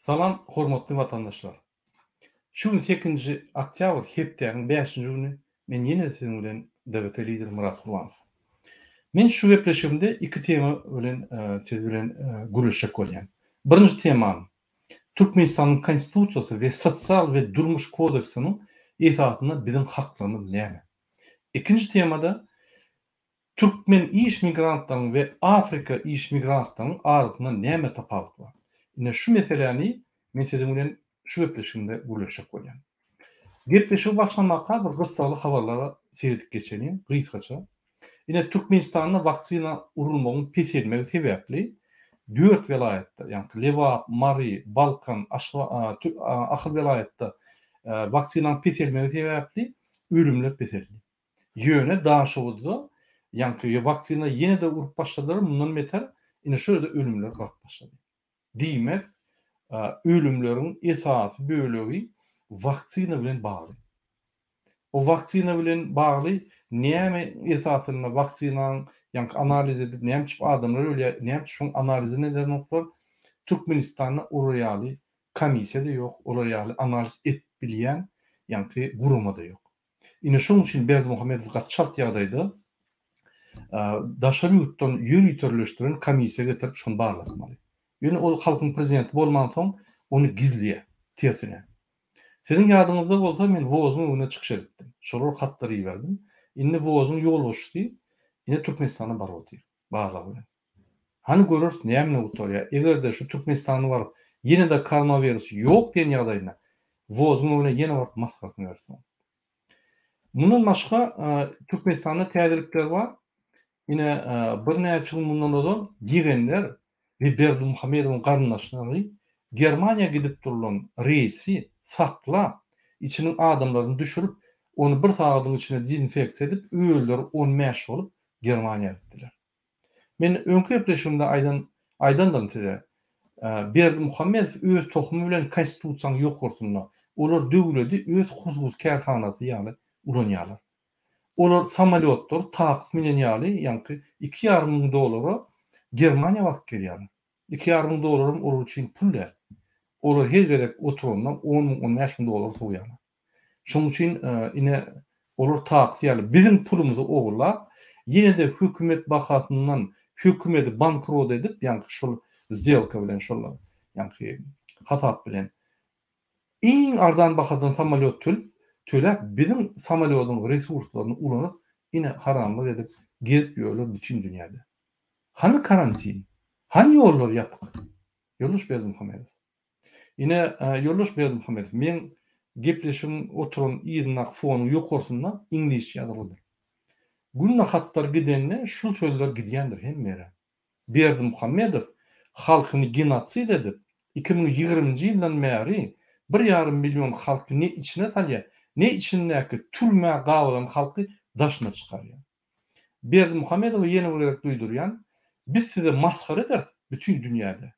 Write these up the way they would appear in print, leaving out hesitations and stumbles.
Salam hormatly watandaşlar. Şu gün sekizinji oktýabr hepdäniň bäşinji güni men ýene siziň bilen DGT lider Myrat Gurbanow. Men şu gepleşigimde iki tema bilen siz bilen gürleşjek bolýan. Birinji temam Türkmenistanyň Konstitusiýasy we Sosial we Durmuş kodeksiniň esasynda biziň haklarymyz näme? Ikinji temada Türkmen iş migrantlarynyň we Afrika iş migrantlarynyň arasynda näme tapawut bar? Ine şu meseläni men siziň bilen şu gepleşigimde gürleşjek bolýan. Gepleşigi başlamaka bir gyssagly habarlara seredip geçeliň gysgaça. Ine Türkmenistanda waksina urulmagyň peselmegi sebäpli dört welaýatda, ýaňky Lebap, Mary, Balkan, Ahal welaýatda waksinanyň peselmegi sebäpli ölümler peseldi. Ýöne Daşoguzda ýaňky waksina ýene-de urup başladylar, mundan beter ine şu ýerde ölümler galyp başlady. Diýmek, ölümleriň esasy bölegi waksina bilen bagly. O waksina bilen bagly näme esasynda waksinanyň ýaňky analiz edip näme üçin adamlar ölýär, näme üçin şoň analizini edenoklar, Türkmenistanda olar ýaly komissiýa-da ýok, olar ýaly analiz edip bilýän ýaňky gurama-da ýok. Ine şonuň üçin Berdimuhamedow gaty çalt ýagdaýda daşary ýurtdan ýöriteleşdiren komissiýa getirip şony barlatmaly. Ýöne ol halkyň prezidenti bolmansoň ony gizleýär, tersine. Siziň ýadyňyzda bolsa men WOZ-yň öňünde çykyş edipdim. Şolar hatlar iberdim. Indi WOZ-yň ýolbaşçysy ine Türkmenistana baryp otyr barlag bilen. Hany göreris näme bilen gutarýar. Eger-de şu Türkmenistana baryp ýene-de koronawirus ýok diýen ýagdaýynda WOZ-yň öňüne ýene baryp maskalasyny bereris oň. Mundan başga Türkmenistanda täzelikler bar. Ine birnäçe gün mundan ozal ýegenler we Berdimuhamedowyň garyndaşlary Germaniýa gidip durlan reýsi saklap, içiniň adamlaryny düşürip, ony bir sagadyň içinde dezinfeksiýa edip, özleri 15 bolup Germaniýa gitdiler. Men öňki gepleşigimde aýdan aýdandyryn size. Berdimuhamedow öz tohumy bilen konstitusiýanyň ýokarsynda. Olar döwledi öz hususy kärhanasy ýaly ulanýarlar. Olar samolýotlary taksi minen ýaly ýaňky 2,5 müň dollara Germaniýa baryp gelýärler. 2,5 müň dolaram olar üçin pul däl. Olar her gezek oturanda on müň, 15 müň dollar sowýarlar. Şonuň üçin ine olar taksi ýaly biziň pulumyzy ogurlap, ýene-de hökümet bahasyndan hökümeti bankrot edip, ýaňky şol sdelka bilen, şol ýaňky hasap bilen iň arzan bahadan samolýot töläp, biziň samolýodyň resurslaryny ulanyp, ine haramlyk edip gezip ýörler bütin dünýäde. Hany karantin? Hany ýollar ýapyk? Ýoldaş Berdimuhamedow. Ine, ýoldaş Berdimuhamedow, meň gepleşigiň oturan yzyndaky fonuň ýokarsynda iňlisçe ýazylgydyr. Günde hatlar gidende şu sözler gidýändir hemme ýere. Berdimuhamedow halkyny genosid edip, 2020-nji ýyldan bäri bir ýarym million halky ne içine salýar, ne içindäki türmä gabalan halky daşyna çykarýar. Berdimuhamedowa ýene bir gezek duýdurýan, biz size masgara ederis bütin dünýäde.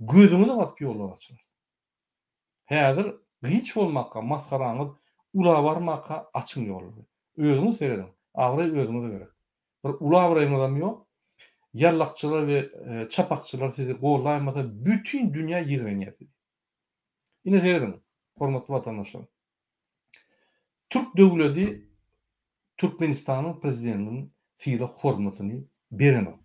Gözüňize basyp ýollar açarys. Häzir gyç bolmaka masgaraňyz ula barmaka açyň ýollary. Özüňiz serediň. Abraý özüňize gerek. Bir uly abraýyňyzam ýok. Ýallakçylar we çapakçylar sizi gollaýmasa bütin dünýä ýigrenýär sizi. Ine serediň hormatly watandaşlar. Türk döwledi Türkmenistanyň prezidentiniň sylag hormatyny berenok.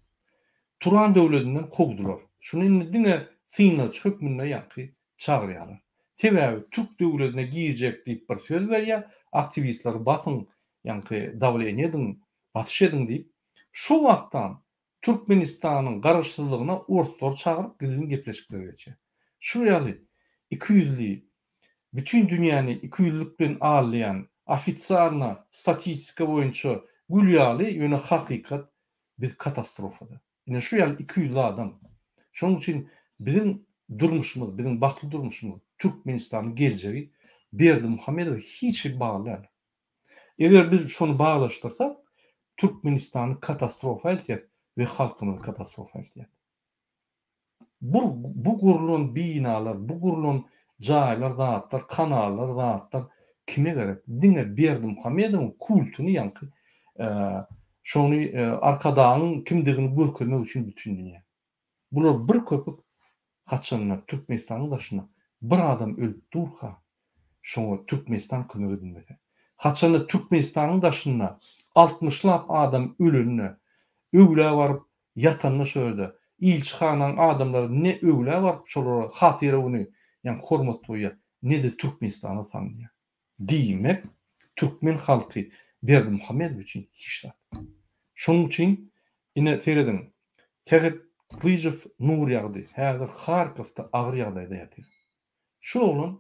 Turan döwledinden kowdular. Şuny indi diňe synagçy hökmünde ýaňky çagyrýarlar. Sebäbi türk döwledine girjek diýip bir söz berýär, aktiwistleri basyň, ýaňky dawleniýe ediň, basyş ediň diýip. Şo wagtam Türkmenistanyň garaşsyzlygyna orslary çagyryp gizlin gepleşikler geçýär. Şu ýaly ikiýüzli, bütin dünýäni ikiýüzlük bilen aldaýan, ofitsialno statistika boýunça gül ýaly, ýöne hakykat biz katastrofada. Ine şu ýaly ikiýüzli adam. Şonuň üçin biziň durmuşymyz, biziň bagtly durmuşymyz, Türkmenistanyň geljegi Berdimuhamedowa hiç hili bagly däl. Eger biz şony baglaşdyrsak, Türkmenistany katastrofa eltýäs we halkymyzy katastrofa eltýäs. Bu bu gurlan binalar, bu gurlan jaýlar, zatlar, kanallar, zatlar kime gerek? Diňe Berdimuhamedowyň kultuny ýaňky şony Arkadagyň kimdigini görkezmek üçin bütin dünýä. Bular bir köpük. Haçanda Türkmenistanyň daşynda bir adam ölüp durka, şoňa Türkmenistan kömek edilmese. Haçanda Türkmenistanyň daşynda altmyşlap adam ölende, öwlä baryp ýatanda şo ýerde, ilçihanaň adamlary ne öwlä baryp şolara hatyra güni, ýagny hormat goýýar, ne-de Türkmenistana salynýar. Diýmek, türkmen halky Berdimuhamedow üçin hiç zat. Şonuň üçin, ine, serediň, Sähet Gylyjow Nurýagdy häzir Harkowda agyr ýagdaýda ýatyr. Şu oglan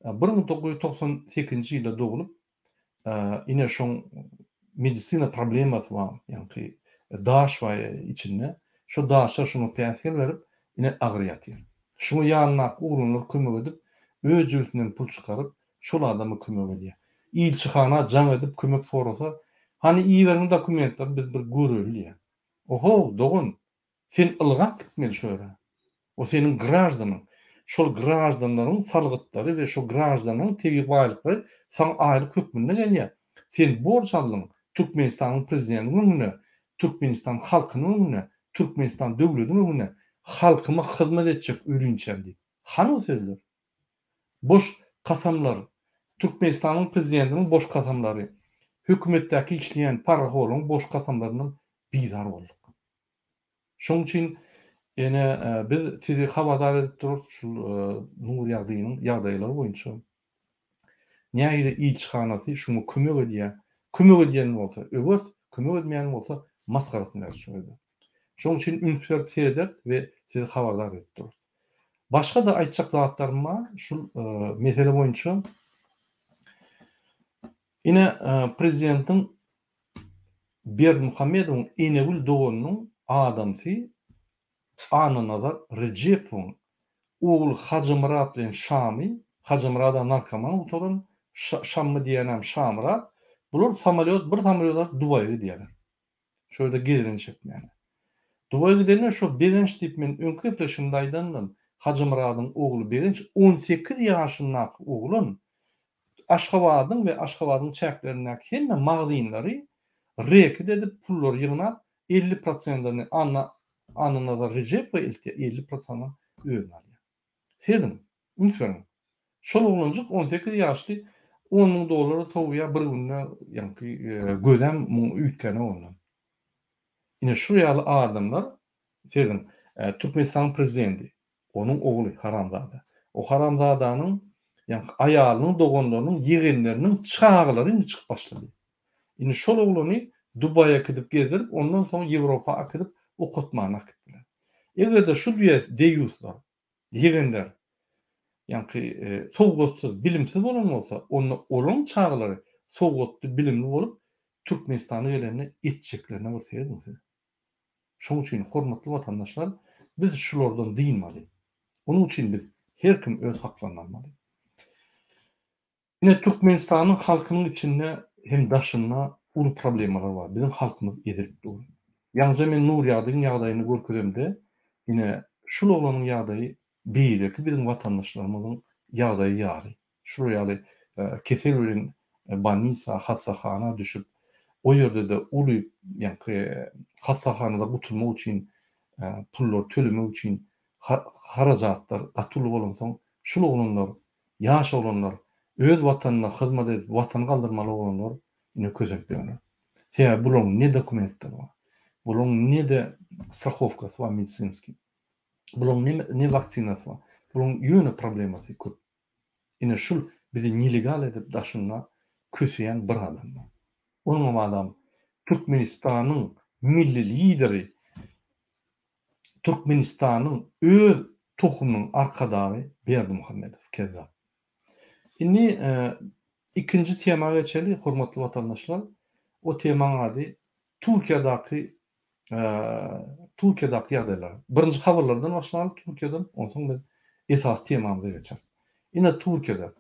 1998-nji ýylda doglup, ine, şoň medisina problemasy bar, ýaňky daş bar içinde, şo daşlar şoňa päsgel berip, ine, agyr ýatyr. Şuňa ýanyndaky oglanlar kömek edip, öz jübüsinden pul çykaryp, şol adama kömek edýär. Ilçihana jaň edip kömek sorasa, hany iberiň dokumentleri biz bir göreli diýýär. Ohow, dogan, sen ylgap gitmeli şo ýere. O seniň graždanyň. Şol graždanlaryň salgytlary we şo graždanyň tebigy baýlyklary saňa aýlyk hökmünde gelýär. Sen borç aldyň Türkmenistanyň prezidentiniň öňünde, Türkmenistan halkynyň öňünde, Türkmenistan döwlediniň öňünde halkyma hyzmat etjek ölinçäm diýip. Hany o sözler? Boş kasamlar. Türkmenistanyň prezidentiniň boş kasamlary, hökümetdäki işleýän parahorlaryň boş kasamlaryndan bizar bolduk. Şonuň üçin ene biz sizi habardar edip durarys şul Nurýagdynyň ýagdaýlary boýunça. Nähili ilçihanasy şuňa kömek edýär. Kömek edýän bolsa öweris, kömek edmeýän bolsa masgarasyny bereris şo ýerde. Şonuň üçin üns berip serederis we sizi habardar edip durarys. Başga-da aýtjak zatlarym bar şul mesele boýunça. Ine prezidentiň Berdimuhamedowyň Enegül doganynyň adamsy Annanazar Rejepowyň ogly Hajymyrat bilen Şamy, Hajymyrad-a narkoman gutaran, Şammy diýýänem Şamyrat, bular samolýot, bir samolýot alyp Dubaýa gidýärler. Şo ýerde gezelenç etmäne. Dubaýa gidende şo Begenç diýip men öňki gepleşigimde aýdandym, Hajymyradyň ogly Begenç 18 ýaşyndaky oglan Aşgabadyň we Aşgabadyň çäklerindäki hemme magazynlary reket edip pullary ýygnap 50 prosentini Anna Annanazar Rejepowa eltýär, 50 prosentini özüne alýar. Serediň, üns beriň. Şol oglanjyk 18 ýaşly 10 müň dollara sowýar bir günde, ýaňky gözem muň üýtgänok ondan. Ine şu ýaly adamlar, serediň, Türkmenistanyň prezidenti, onuň ogly haramzada. O haramzadanyň ýaňky aýalynyň doganlarynyň ýegenleriniň çagalary indi çykyp başlady. Indi şol oglany Dubaýa äkidip gezdirip, ondan soň Ýewropa äkidip okatmana äkitdiler. Eger-de şu deýýuslar, ýegenler ýaňky sowgatsyz, bilimsiz bolan bolsa, onda olaryň çagalary sowgatly, bilimli bolup Türkmenistana gelende etjeklerine bir serediň siz. Şonuň üçin hormatly watandaşlar biz şulardan dynmaly. Onuň üçin biz her kim öz haklaryny almaly. Ine Türkmenistanyň halkynyň içinde hem daşynda uly problemalar bar. Biziň halkymyz ezilip dur. Ýaňyja men Nurýagdyň ýagdaýyny görkezemde ine şul oglanyň ýagdaýy beýleki biziň watandaşlarymyzyň ýagdaýy ýaly. Şular ýaly kesel bilen bolnisa, hassahana düşüp, o ýerde-de uly ýaňky hassahanada gutulmak üçin pullary tölemek üçin harajatlar gaty uly bolansoň, şul oglanlar, ýaş oglanlar, öz watanyna hyzmat edip, watany galdyrmaly oglanlar ine kösenip ýörler. Sebäbi bularyň ne dokumentleri bar, bularyň ne-de strahowkasy bar medisinskiý, bularyň ne ne waksinasy bar, bularyň ýöne problemasy köp. Ine şul bizi nelegal edip daşynda köseýän bir adam bar. Onuňam adam Türkmenistanyň milli lideri Türkmenistanyň öz tohumynyň arkadagy Berdimuhamedow kezzap. Indi ikinji tema geçeli hormatly watandaşlar. O temaň ady Türkiýadaky Türkiýedäki ýagdaýlar. Birinji habarlardan başlaly Türkiýeden, onsoň biz esasy temamyza geçeris. Ine Türkiýede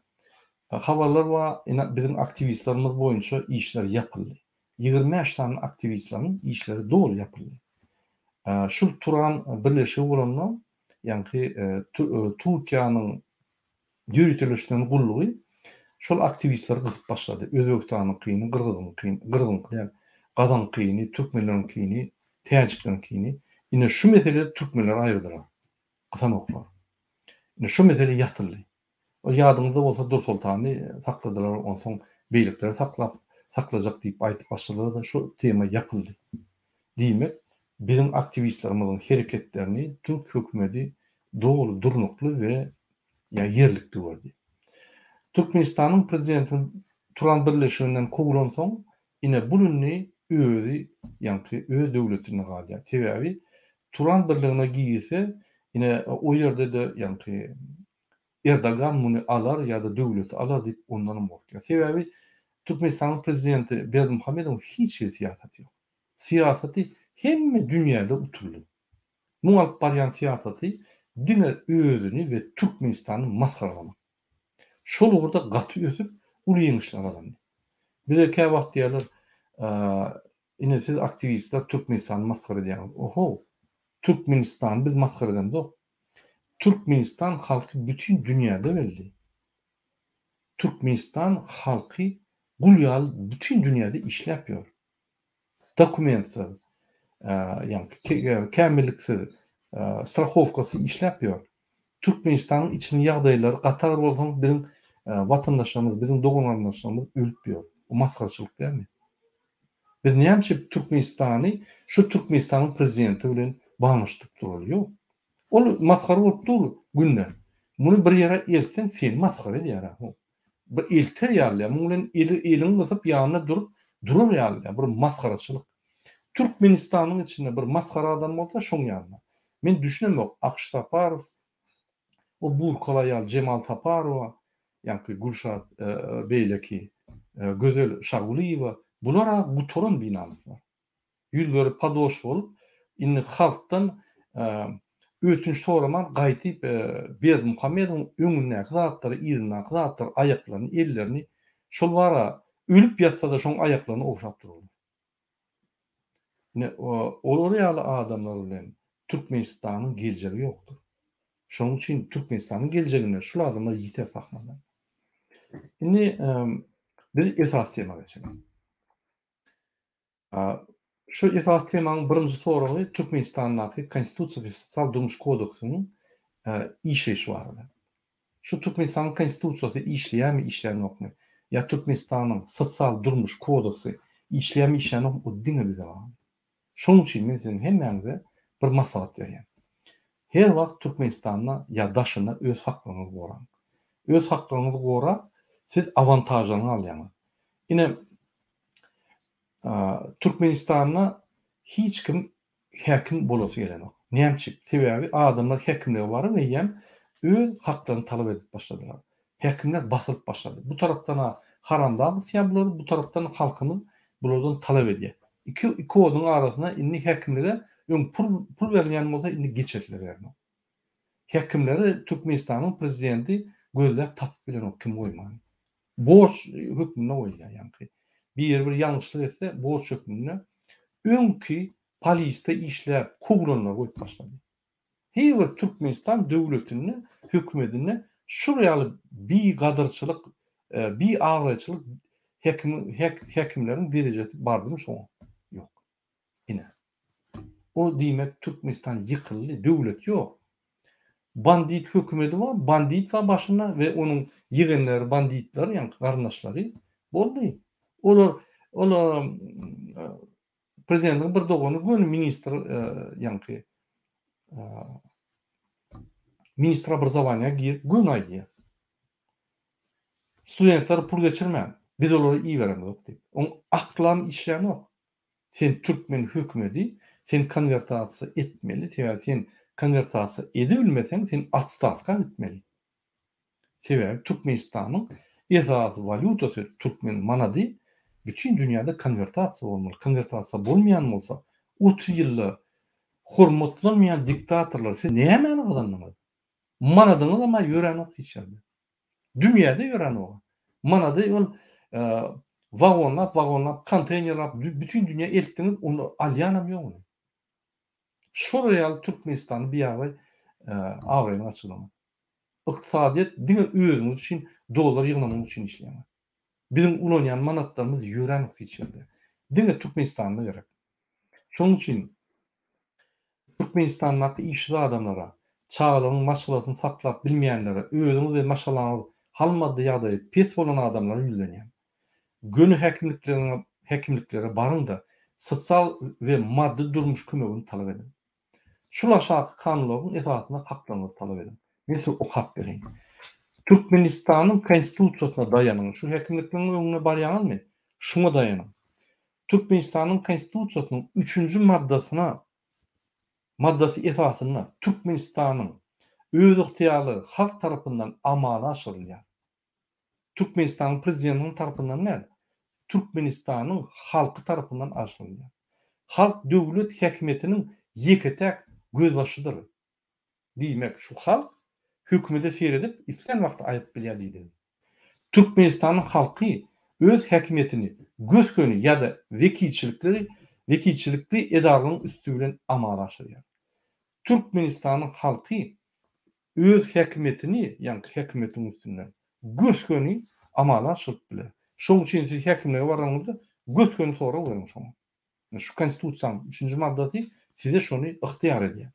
habarlar bar, ine biziň aktiwistlerimiz boýunça işler ýapyldy. 25 sany aktiwistleriň işleri doly ýapyldy. Şul Turan birleşigi bolanda, ýaňky Türkiýäniň Ýöriteleşdirilen gullugy şol aktiwistleri gysyp başlady. Özbegistanyňkyny, gyrgyzyňkyny, gyrgyzyňky däl, gazaňkyny, türkmenleriňkini, täjikleriňkini. Ine şu meselede türkmenleri aýyrdylar. Gysanoklar. Indi şu mesele ýatyldy. Ol ýadyňyzda bolsa Dursoltany sakladylar, onsoň beýlekileri saklap, saklajak diýip aýdyp başladylar-da şu tema ýapyldy. Diýmek, biziň aktiwistlerimiziň hereketlerini türk hökümeti doly durnukly we ýa ýerlikli gördi. Türkmenistanyň prezidentiniň Turan birleşiginden kowlansoň, ine bul indi özi ýaňky öz döwletinde galýar. Sebäbi Turan birligine girse, ine o ýerde-de ýaňky Erdogan muny alar ýa-da döwleti alar diýip ondanam gorkýar. Sebäbi Türkmenistanyň prezidenti Berdimuhamedowyň hiç hili syýasaty ýok. Syýasaty hemme dünýäde utuldy. Muň alyp barýan syýasaty diňe özüni we Türkmenistany masgaralamak. Şol ugurda gaty ösüp, uly ýeňişler gazandy. Bize käwagt diýýärler, ine siz aktiwistler Türkmenistany masgara edýäňiz. Ohow, Türkmenistany biz masgara edemzok. Türkmenistan halky bütin dünýäde belli. Türkmenistan halky gul ýaly bütin dünýäde işläp ýör. Dokumentsiz, ýagny kämilliksiz, strahowkasyz işläp ýör. Türkmenistanyň içiniň ýagdaýlary gaty agyr bolsaň biziň watandaşlarymyz, biziň dogan-garyndaşlarymyz ölüp ýör. Bu masgaraçylyk dälmi? Biz näme üçin Türkmenistany şu Türkmenistanyň prezidenti bilen baglanyşdyryp duraly? Ýok. Ol masgara bolup dur günde. Muny bir ýere eltseň seni masgara edýär-ä. Bir elter ýaly, muň bilen eli eliňi gysyp ýanynda durup durar ýaly bir masgaraçylyk. Türkmenistanyň içinde bir masgara adam bolsa şoň ýanynda. Men düşünemok Akyş Saparow o burkaly aýal Jemal Saparowa ýaňky Gülşat beýleki Gözel Şagulyýewa bular-a gutaran binamyslar. Ýüzleri padoş bolup, indi halkdan ötünç soraman gaýdyp Berdimuhamedowyň öňündäki zatlary, yzyndaky zatlary, aýaklaryny, ellerini şol bar-a ölüp ýatsa-da şoň aýaklaryny ogşap durarlar. Ine, olar ýaly adamlar bilen Türkmenistanyň geljegi ýokdur. Şonuň üçin Türkmenistanyň geljeginde şul adamlar ýiter sahnadan. Indi biz esasy tema geçeliň. Şu esasy temanyň birinji soragy Türkmenistandaky Konstitusiýa we sosial durmuş kodeksynyň işleýşi barada. Şu Türkmenistanyň Konstitusiýasy işleýärmi, işlänokmy? Ýa Türkmenistanyň sosial durmuş kodeksy işleýärmi, işlänokmy, o diňe bize bagly. Şonuň üçin men siziň hemmäňize bir maslahat berýän. Her wagt Türkmenistanda ýa daşynda öz haklaryňyzy goraň. Öz haklaryňyzy gorap, siz awantažlaryňy alýaňyz. Ine, Türkmenistanda hiç kim häkim bolasy gelenok. Näme üçin? Sebäbi adamlar häkimlige baryp eýýäm öz haklaryny talap edip başladylar. Häkimler basylyp başlady. Bu tarapdan-a haramdag gysýar bulary, bu tarapdan halkymyz bulardan talap edýär. Iki iki oduň arasynda indi häkimlige öň pul pul berilýän bolsa indi geçesiler gelenok. Häkimleri Türkmenistanyň prezidenti gözläp tapyp bilenok kim goýmany. Borç hökmünde goýulýar ýaňky. Biri bir ýalňyşlyk etse borç hökmünde öňki polisde işläp kowulanlary goýup başlady. Heý bir Türkmenistan döwletinde hökümedinde şul ýaly bi gadyrçylyk bi abraýçylyk hekimiň hekimleriň derejesi bardymy şoňa? Ýok. Ine. O diýmek Türkmenistan ýykyldy, döwlet ýok. Bandit hökümedi bar, bandit bar başynda we onuň ýegenleri, banditleri, ýaňky garyndaşlary boldy. Olar ol prezidentiň bir dogany göni ministr ýaňky ministr obrazowaniýa girip göni aýdýar. Studentler pul geçirmän, biz olary iberemizok diýip. Oň aklam işlänok. Sen türkmen hökümedi sen konwertasiýa etmeli sebäbi sen konwertasiýa edibilmeseň sen otstawka gitmeli. Sebäbi Türkmenistanyň esasy walýutasy türkmen manady bütin dünýäde konwertasiýa bolmaly. Konwertasiýa bolmaýan bolsa 30 ýylda hormatlanmaýan diktatorlar siz nämäni gazandyňyz? Manadyňyzam-a ýöränok hiç ýerde. Dünýäde ýören o. Manady ol wagonlap, wagonlap, konteýnerlap bütin dünýä eltdiňiz, ony alýanam ýok ony. Şolar ýaly Türkmenistany biabraý abraýyny gaçyrdyňyz. Ykdysadyýet diňe özüňiz üçin dollar ýygnamak üçin işleýäňiz. Biziň ulanýan manatlarymyz ýöränok hiç ýerde. Diňe Türkmenistanda gerek. Şonuň üçin Türkmenistandaky işsiz adamlara. Çagalaryň maşgalasyny saklap bilmeýänlere, özüňiz we maşgalaňyz hal-maddy ýagdaýy pes bolan adamlara ýüzlenýän. Göni häkimlikleriňe häkimliklere baryň-da, sosial we maddy durmuş kömegini talap ediň. Şul aşaky kanunlaryň esasynda haklaryňyzy talap ediň. Men size okap bereýin. Türkmenistanyň Konstitusiýasyna daýanyň. Şu häkimlikleriň öňüne barýaňyzmy? Şuňa daýanyň. Türkmenistanyň Konstitusiýasynyň üçünji maddasyna maddasy esasynda Türkmenistanyň özygtyýarlygy halk tarapyndan amala aşyrylýar. Türkmenistanyň Prezidentiniň tarapyndan däl, Türkmenistanyň halky tarapyndan aşyrylýar. Halk döwlet häkimiýetiniň ýeke-täk gözbaşydyr. Diýmek, şu halk hökümete seredip islän wagty aýryp bilýär diýdigi. Türkmenistanyň halky öz häkimiýetini gös-göni ýa-da wekilçilikli wekilçilikli edaralaryň üsti bilen amala aşyrýar. Türkmenistanyň halky öz häkimiýetini, ýaňky häkimiýetiň üstünden gös-göni amala aşyryp biler. Şoň üçin siz häkimlige baranyňyzda gös-göni sorag beriň şoňa. Şu Konstitusiýanyň üçünji maddasy size şony ygtyýar edýär.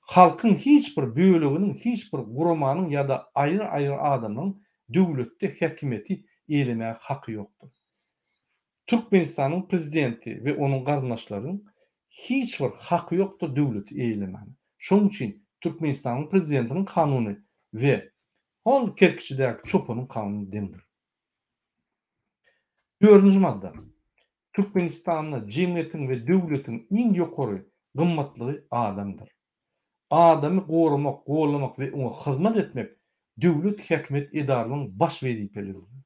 Halkyň hiç bir böleginiň, hiç bir guramanyň ýa-da aýry-aýry adamlaryň döwletde häkimiýeti eýelemäge haky ýokdur. Türkmenistanyň Prezidenti we onuň garyndaşlarynyň hiç bir haky ýokdur döwleti eýelemäne. Şonuň üçin Türkmenistanyň Prezidentiniň kanuny we hol Kerkiçidäki çopanyň kanuny deňdir. Dördünji madda. Türkmenistanda jemgyýetiň we döwletiň iň ýokary gymmatlygy adamdyr. Adamy goramak, gollamak we oňa hyzmat etmek döwlet häkimiýet edaralarynyň baş wezipeleridir.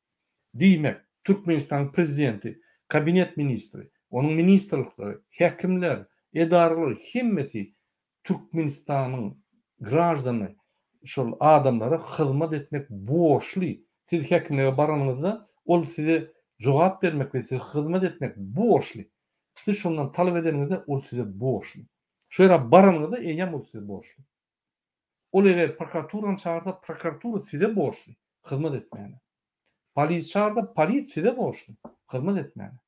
Diýmek, Türkmenistanyň Prezidenti, Kabinet ministri, onuň ministrlikleri, häkimler, edaralar hemmesi Türkmenistanyň graždany şol adamlara hyzmat etmek borçly. Siz häkimlige baranyňyzda ol size jogap bermek we size hyzmat etmek borçly. Siz şondan talap edeniňizde ol size borçly. Şu ýere baranyňyzda eýýäm ol size borçly. Ol eger prokuraturany çagyrsa, prokuratura size borçly hyzmat etmäne. Polis çagyrsa, polis size borçly hyzmat etmäne.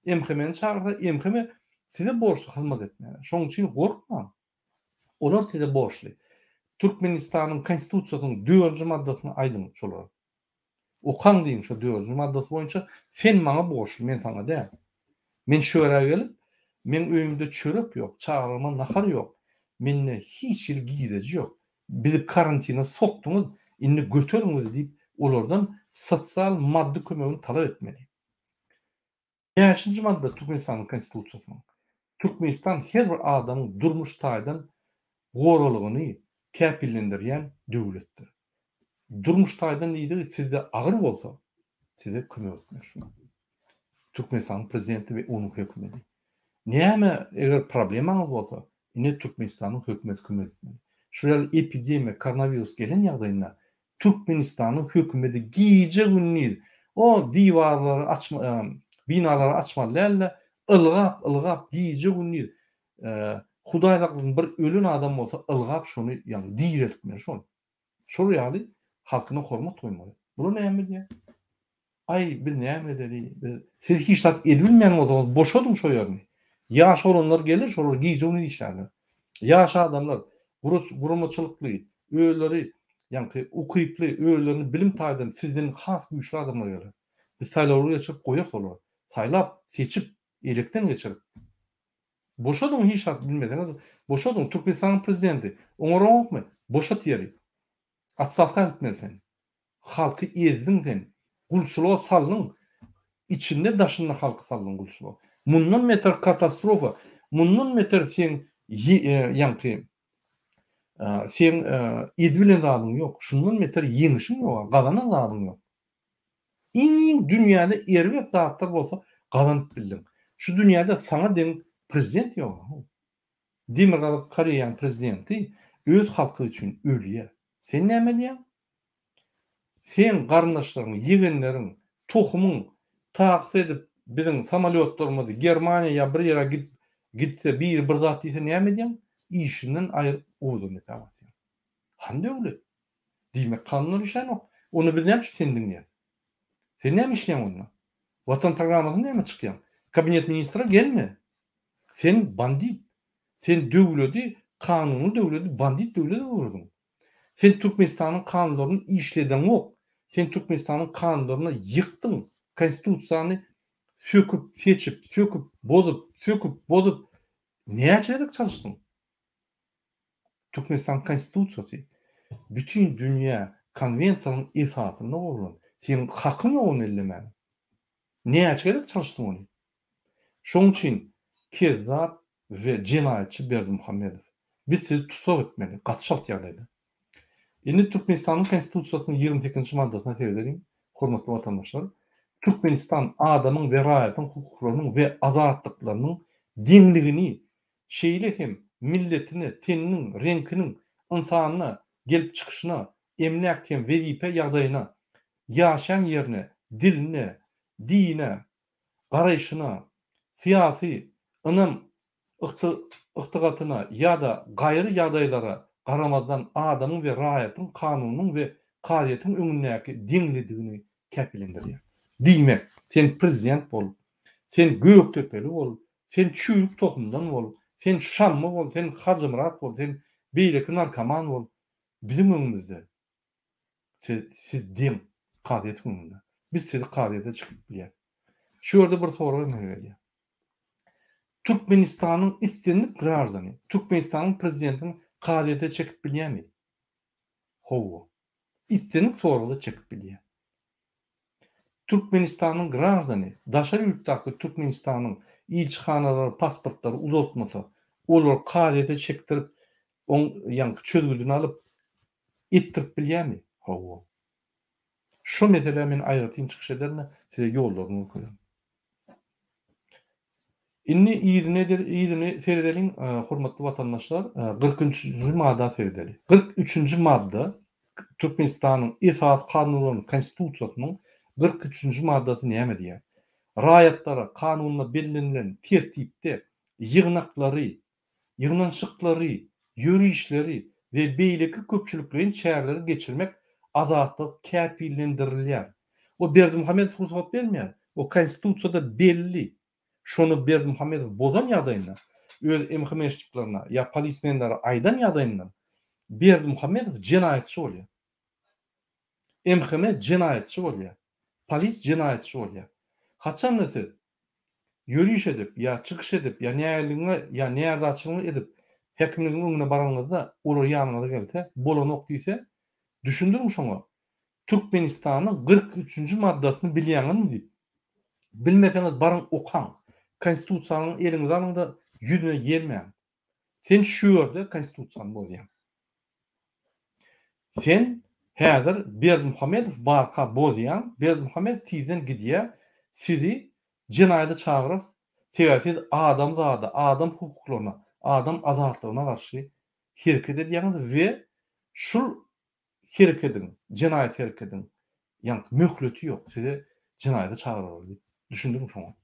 MHM-ni çagyrsa, MHM size borçly hyzmat etmäne. Şonuň üçin gorkmaň. Olar size borçly. Türkmenistanyň Konstitusiýasynyň dördünji maddasyny aýdyň şolara. Okaň diýiň şo dördünji maddasy boýunça sen maňa borçly, men saňa däl. Men şu ýere gelip, meň öýümde çörek ýok, çagalaryma nahar ýok, mende hiç hili girdeji ýok. Bizi karantine sokduňyz, indi göteriň bizi diýip, olardan sosial maddy kömegini talap etmeli. Bäşinji madda Türkmenistanyň Konstitusiýasynyň Türkmenistan her bir adamyň durmuş taýdan goralygyny käpillendirýän döwletdir. Durmuş taýdan diýdigi sizde agyr bolsa, size kömek etmeli şuna. Türkmenistanyň prezidenti we onuň hökümeti. Näme eger problemaňyz bolsa, ine Türkmenistanyň hökümeti kömek etmeli. Şu ýaly epidemiýa, koronawirus gelen ýagdaýynda Türkmenistanyň hökümeti gije-gündiz o diwarlary açma binalary açmaly dälde ylgap ylgap gije-gündiz Hudaý saklasyn bir ölen adam bolsa ylgap şony ýagny direltmeli şony. Şol ýaly halkyna hormat goýmaly. Bular näme edýär? Aý, biz näme edeli, biz Siz hiç zat edibilmeýän bolsaňyz, boşadyň şo ýerini. Ýaş oglanlar geler, şolar gije-gündiz işlärler. Ýaş adamlar guramaçylykly, özleri ýaňky ukyply, özlerini bilim taýdan sizden has güýçli adamlar geler. Biz saýlawlar geçirip goýarys olary. Saýlap, seçip, elekden geçirip. Boşadyň hiç zat bilmeseňiz, boşadyň. Türkmenistanyň prezidenti, oňaraňokmy? Boşat ýeri. Otstawka gitmeli sen. Halky ezdiň sen. Gulçulyga saldyň. Içinde daşynda halky saldyň gulçulyga. Mundan beter katastrofa, mundan beter seň ýaňky seň edibilen zadyň ýok. Şundan beter ýeňişiň ýok, gazanan zadyň ýok. Iň dünýäde erbet zatlar bolsa gazanyp bildiň. Şu dünýäde saňa deň prezident ýok. Demirgazyk Koreýanyň prezidenti öz halky üçin ölýär. Sen näme edýäň? Seň garyndaşlaryň, ýegenleriň, tohumyň taksy edip biziň samolýotlarymyzy Germaniýa ýa bir ýere gidip gitse biri bir zat diýse näme edýäň? Işinden aýryp owadan depe basýaň. Hany döwlet? Diýmek kanunlar işlänok. Onda biz näme üçin seni diňleýäs? Sen näme işleýäň onda? Watan programmasyna näme çykýaň? Kabinet ministre gelme. Sen bandit. Sen döwledi. kanuny döwleti bandit döwlete öwürdiň. Sen Türkmenistanyň kanunlaryny işledeňok. Sen Türkmenistanyň kanunlaryny ýykdyň. Konstitusiýany söküp, seçip, söküp, bozup, söküp, bozup näçe gezek çalyşdyň? Türkmenistanyň Konstitusiýasy bütin dünýä konwensiýalaryň esasynda gurlan. Seniň hakyň ýok ony ellemäge. Näçe gezek çalyşdyň ony? Şoň üçin kezzap we jenaýatçy Berdimuhamedow. Biz sizi tussag etmeli, gaty çalt ýagdaýda. Indi Türkmenistanyň Konstitusiýasynyň 28-nji maddasyna seredeliň, hormatly watandaşlar. Türkmenistan adamyň we raýatyň hukuklarynyň we azatlyklarynyň deňligini, şeýle hem milletine, teniniň, reňkiniň, ynsanyna, gelip çykyşyna, emläk hem wezipe ýagdaýyna, ýaşaýan ýerine, diline, dine, garaýşyna, syýasy ynam ygtygatyna ýa-da gaýry ýagdaýlara garamazdan adamyň we raýatyň kanunyň we kazyýetiň öňündäki deňlidigini kepillendirýär. Diýmek, sen prezident bol, sen gökdepeli bol, sen çüýrük tohumdan bol, sen şammy bol, sen hajymyrat bol, sen beýleki narkoman bol, biziň öňümizde Siz, siz deň kazyýetiň öňünde. Biz sizi kazyýete çekip bilýäris. Şu ýerde bir sorag emele gelýär. Türkmenistanyň islendik graždany Türkmenistanyň prezidentini kazyýete çekip bilýärmi? Hawa. Islendik soragda çekip bilýär. Türkmenistanyň graždany daşary ýurtdaky Türkmenistanyň ilçihanalary pasportlary uzaltmasa, olary kazyýete çekdirip, oň ýaňky çözgüdini alyp, Etdirip bilýärmi? Hawa. Şo meselä men aýratyn çykyş ederin-de, size ýollaryny görkezerin. Indi yzyny eder, yzyny seredeliň, hormatly watandaşlar, 43-nji madda seredeli. 43-nji madda Türkmenistanyň Esasy Kanuny bolan Konstitusiýasynyň 43-nji maddasy näme diýýär? Raýatlara kanunda bellenilen tertipde ýygnaklary, ýygnanyşyklary, ýörişleri we beýleki köpçülikleýin çäreleri geçirmek azatlygy käpillendirilýär. O Berdimuhamedow rugsat bermeýär. O Konstitusiýada belli. Şony Berdimuhamedow bozan ýagdaýynda, öz MHM-şniklerine ýa polismenlere aýdan ýagdaýynda Berdimuhamedow jenaýatçy bolýar. MHM jenaýatçy bolýar. Polis jenaýatçy bolýar. Haçanda siz ýöriş edip ýa çykyş edip ýa nägiligiňi ýa närazyçylygyňy edip häkimligiň öňüne baranyňyzda olar ýanyňyza gelse bolanok diýse düşündiriň şoňa Türkmenistanyň 43-nji maddasyny bilýäňizmi diýip. Bilmeseňiz baryň okaň. Konstitusiýanyň eliňize alyňda ýüzüne ýelmäň. Sen şu ýerde konstitusiýany bozýaň. Sen häzir Berdimuhamedow barka bozýaň, Berdimuhamedow tizden gidýär, sizi jenaýada çagyrarys, sebäbi siz adamzada, adam hukuklaryna, adam azatlygyna garşy hereket edýäňiz we şul herekediň, jenaýat herekediň ýaňky möhleti ýok, size jenaýada çagyrarlar diýip düşündiriň şoňa.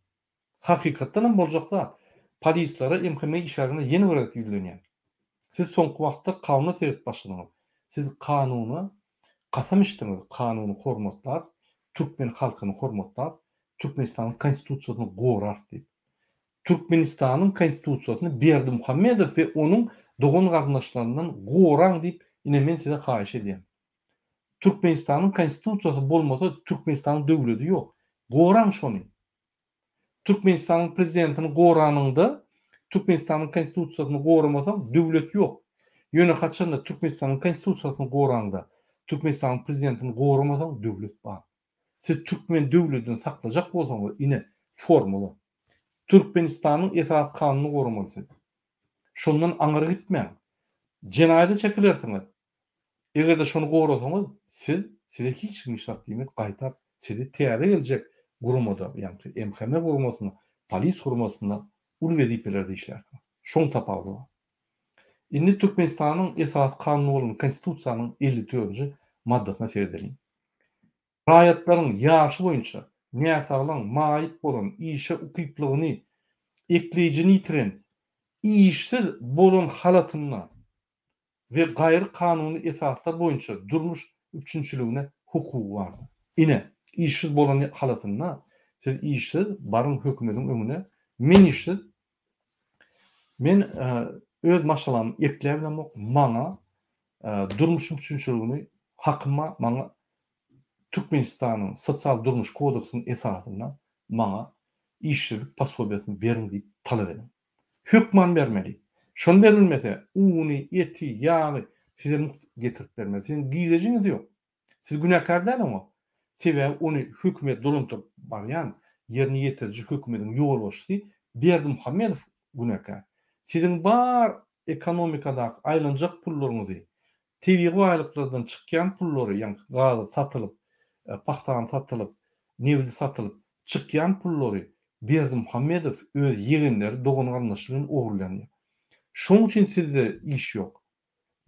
Hakykatdan hem boljak zat. Polislere, MHM işgärlerine ýene bir gezek ýüzlenýän. Siz soňky wagtda kanuna seredip başladyňyz. Siz kanuna kasam içdiňiz, kanuny hormatlarys, türkmen halkyny hormatlarys, Türkmenistanyň Konstitusiýasyny gorarys diýip. Türkmenistanyň Konstitusiýasyny Berdimuhamedow we onuň dogan-garyndaşlaryndan goraň diýip, ine men size haýyş edýän. Türkmenistanyň Konstitusiýasy bolmasa Türkmenistanyň döwledi ýok. Goraň şony. Türkmenistanyň prezidentini goranyňda Türkmenistanyň Konstitusiýasyny goramasaň döwlet ýok. Ýöne haçanda Türkmenistanyň Konstitusiýasyny goraňda Türkmenistanyň prezidentini goramasaň döwlet bar. Siz türkmen döwledini saklajak bolsaňyz ine formula. Türkmenistanyň esasy kanunyny goramaly siz. Şondan aňyry gitmäň. Jenaýada çekilersiňiz. Eger-de şony gorasaňyz, siz, size hiç kim hiç zat diýmez, gaýtap sizi täze geljek guramada, ýagny MHM guramasynda, polis guramasynda uly wezipelerde işlärsiňiz. Şoň tapawudy bar. Indi Türkmenistanyň Esasy Kanuny bolan Konstitusiýanyň 54-nji maddasyna seredeliň. Raýatlaryň ýaşy boýunça näsaglan, maýyp bolan, işe ukyplygyny, ekleýjini ýitiren, işsiz bolan halatynda, we gaýry kanuny esaslar boýunça durmuş üpjünçiligine hukugy bardyr. Ine, işsiz bolan halatynda siz işsiz baryň hökümediň öňüne men işsiz men. Öz maşgalamy ekläbilemok, maňa durmuş üpjünçiligini hakym bar, maňa Türkmenistanyň sosial durmuş kodeksynyň esasynda maňa işsizlik posobiýasyny beriň diýip talap ediň. Hökman bermeli. Şony berilmese, uny, eti, ýagy size mugt getirip bermez. Siziň girdejiňiz ýok. Siz günäkär däl oňa. Sebäbi ony hökümet dolandyryp barýan, ýerine ýetiriji hökümediň ýolbaşçysy Berdimuhamedow günäkär. Siziň bar ekonomikadaky aýlanjak pullaryňyzy, tebigy baýlyklardan çykýan pullary, ýaňky gazy satylyp, pagtany satylyp, nebiti satylyp çykýan pullary Berdimuhamedow öz ýegenleri, dogan-garyndaşy bilen ogurlanýar. Şoň üçin sizde iş ýok.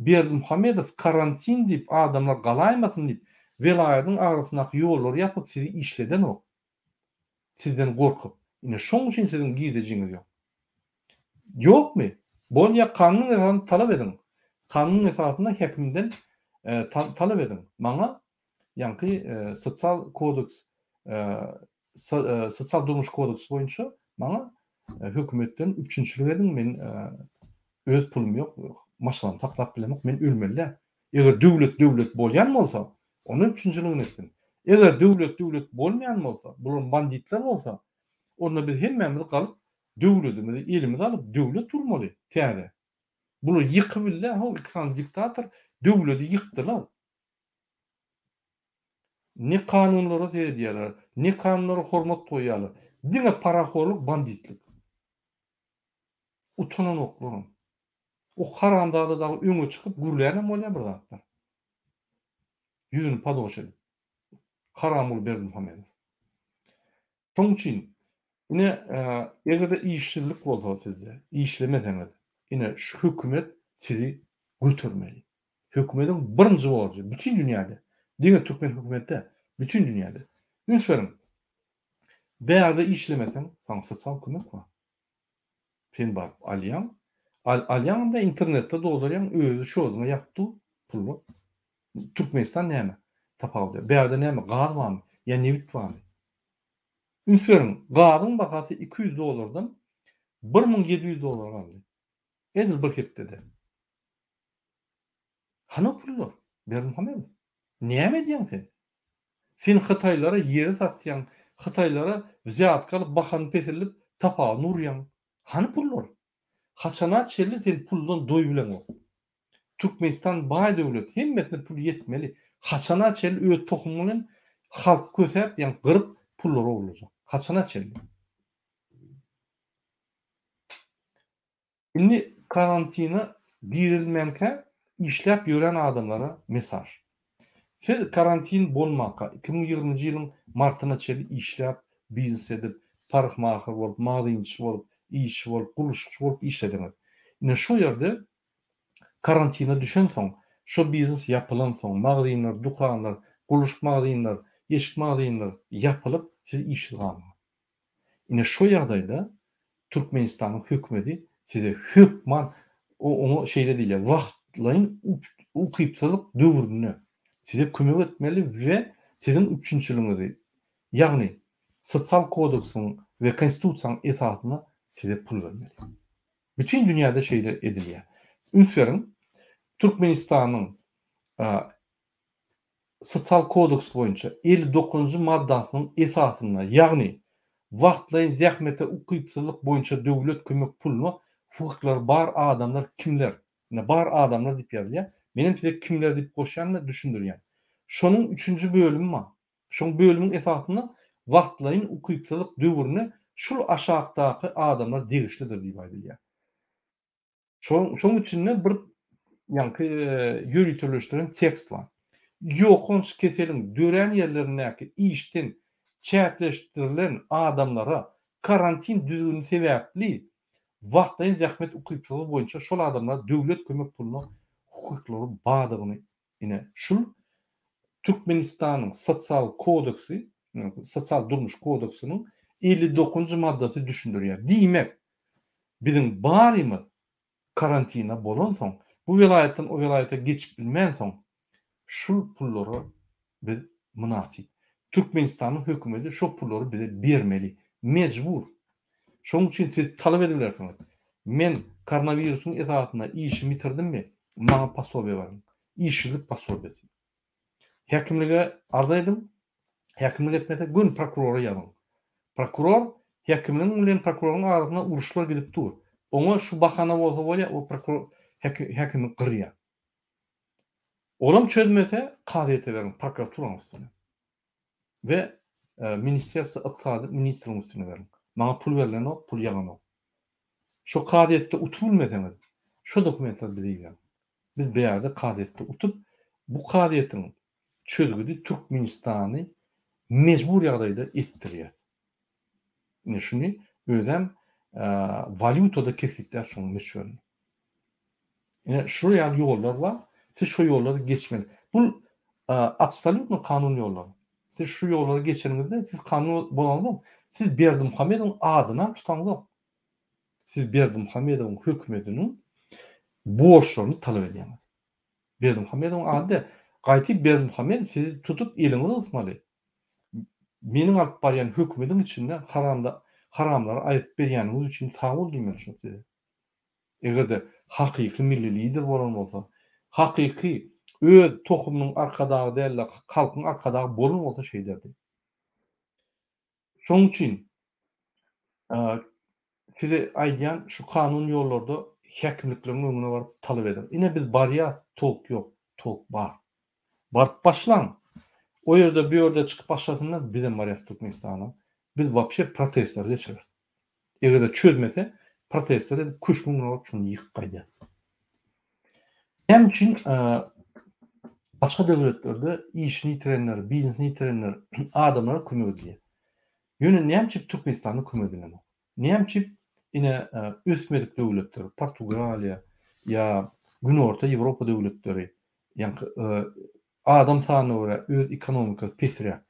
Berdimuhamedow karantin diýip adamlar galaýmasyn diýip welaýadyň arasyndaky ýollary ýapyp sizi işledenok. Sizden gorkup. Ine şoň üçin siziň girdejiňiz ýok. Ýokmy? Bolýa kanunyň esasynda talap ediň. Kanunyň esasynda häkimden talap ediň. Maňa ýaňky sosial kodeks sosial durmuş kodeksi boýunça maňa hökümetden üpjünçilik ediň, men öz pulum ýok, maşgalamy saklap bilemok, men ölmeli däl. Eger döwlet döwlet bolýan bolsa, onda üpjünçiligini etsin. Eger döwlet döwlet bolmaýan bolsa, bular banditler bolsa, onda biz hemmämiz galyp döwletimizi elimize alyp döwlet gurmaly täze. Bular ýykybildi, how iki sany diktator döwleti ýykdylar. Ne kanunlara seredýärler, ne kanunlara hormat goýýarlar. Diňe parahorluk, banditlik. Utananoklaram. O haramzada dagy öňe çykyp gürlänem bolýar bir zatlar. Ýüzüni padoş edip. Haramguly Berdimuhamedow. Şonuň üçin ine eger-de işsizlik bolsa sizde, işlemeseňiz, ine şu hökümet sizi götermeli. Hökümediň birinji borjy bütin dünýäde, diňe türkmen hökümeti däl, bütin dünýäde. Üns beriň. Bärde işlemeseň, saňa sosial kömek bar. Sen baryp alýaň, al, alýaňam-da internetde doldurýaň, özi şoduňa ýatyp dur pullar. Türkmenistan näme tapawudy? Bärde näme gaz barmy ýa nebit barmy? Üns beriň, gazyň bahasy 200 dollardan 1700 dollara galdy. Edil bir hepdede. Hany o pullar, Berdimuhamedow? Näme edýäň sen? Sen hytaýlara ýeri satýaň, hytaýlara wzýatka alyp bahany peseldip tapagyny urýaň. Hany pullar? Haçana çenli sen puldan doýubileňok? Türkmenistan baý döwlet, hemmesine pul ýetmeli. Haçana çenli öz tohumyň bilen halky kösäp, ýa gyryp pullary ogurlajak? Haçana çenli? Indi karantina girizilmänkä işläp ýören adamlara mesaj. Siz karantin bolmanka 2020-nji ýylyň martyna çenli işläp, biznes edip, parykmaher bolup, magazynçy bolup, işçi bolup, gurluşykçy bolup işlediňiz. Ine şo ýerde karantina düşensoň, şo biznes ýapylansoň, magazynlar, dükanlar, gurluşyk magazynlar, eşik magazynlar ýapylyp, siz işsiz galdyňyz. Ine şo ýagdaýda Türkmenistanyň hökümeti size hökman oňa şeýle diýilýär, wagtlaýyn ukypsyzlyk döwründe size kömek etmeli we siziň üpjünçiligiňizi, ýagny sosial kodeksiň we konstitusiýanyň esasynda size pul bermeli. Bütin dünýäde şeýle edilýär. Üns beriň, Türkmenistanyň Sosial kodeks boýunça 59-njy maddasynyň esasynda, ýagny wagtlaýyn zähmete ukypsyzlyk boýunça döwlet kömek puluna hukuklary bar adamlar kimler? Ine, bar adamlar diýip ýazylýar. Menem size kimler diýip goşýan we düşündirýän. Şonuň üçünji bölümi bar. Şoň bölümiň esasynda wagtlaýyn ukypsyzlyk döwrüne şul aşakdaky adamlar degişlidir diýip aýdylýar. Şoň şoň içinde bir ýaňky ýöriteleşdiren tekst bar. Ýokanç keseliň dörän ýerlerindäki işden çäkleşdirilen adamlara karantin düzgüni sebäpli wagtlaýyn zähmet ukypsyzlygy boýunça şol adamlara döwlet kömek puluna hukuklary bardygyny ine şul Türkmenistanyň sosial kodeksi, sosial durmuş kodeksiniň 59-njy maddasy düşündirýär. Diýmek, Biziň barymyz karantina bolansoň, bu welaýatdan o welaýata geçip bilmänsoň, şul pullara biz mynasyp. Türkmenistanyň hökümeti şo pullary bize bermeli. Mejbur. Şonuň üçin siz talap edibilersiňiz. Men. koronawirusyň esasynda işimi ýitirdimmi, maňa posobiýe beriň. Işsizlik posobiýesi. Häkimlige arza ediň, häkimlik etmese göni prokurora ýazyň. Prokuror häkimligiň bilen prokuroryň arasynda uruşlar gidip dur. Oňa şu bahana bolsa bolýar, o prokuror häkimi gyrýar. Olam çözmese kazyýete beriň, prokuraturanyň üstüne. We ministerstwo ykdysady ministriň üstüne beriň. Maňa pul berlenok, pul ýaganok. Şo kazyýetde utup bilmeseňiz, şo dokumentleri bize iberiň. Biz bärde kazyýetde utup, bu kazyýetiň çözgüdi Türkmenistany mejbur ýagdaýda etdirýäs. Ine şuny özem walýutada kesgitläp şoň möçberini. Ine şular ýaly ýollar bar. Siz şo ýollary geçmeli. Bu absolýutno kanun ýollar. Siz şu ýollary geçeniňizde siz kanun bolaňzok. Siz Berdimuhamedowyň adynam tutaňzok. Siz Berdimuhamedowyň hökümetiniň borçlaryny talap edýäňiz. Berdimuhamedowyň ady däl. Gaýty Berdimuhamedow sizi tutup eliňizi gysmaly. Meniň alyp barýan hökümediň içinde haramda haramlary aýryp berýäniňiz üçin sag bol diýmeli şo size. Eger-de hakyky milli lider bolan bolsa, hakyky öz tohumynyň arkadagy däl-de halkyň arkadagy bolan bolsa şeýderdi. Şonuň üçin size aýdýan şu kanun ýollarda häkimlikleriň öňüne baryp talap ediň. Ine biz barýas tok ýok, tok bar. Baryp başlaň. O ýerde bu ýerde çykyp başlasynlar bizem barýas Türkmenistana. Biz wapşe protestler geçireris. Eger-de çözmese protestler edip köşgüň öňüne baryp şony ýykyp gaýdýas. Näme üçin başga döwletlerde işini ýitirenler, biznesini ýitirenler adamlara kömek edilýär? Ýöne näme üçin Türkmenistanda kömek edilenok? Näme üçin ine ösmedik döwletler, Portugaliýa ýa Günorta Ýewropa döwletleri, ýaňky Adam sanyna görä öz ekonomikasy pesräk.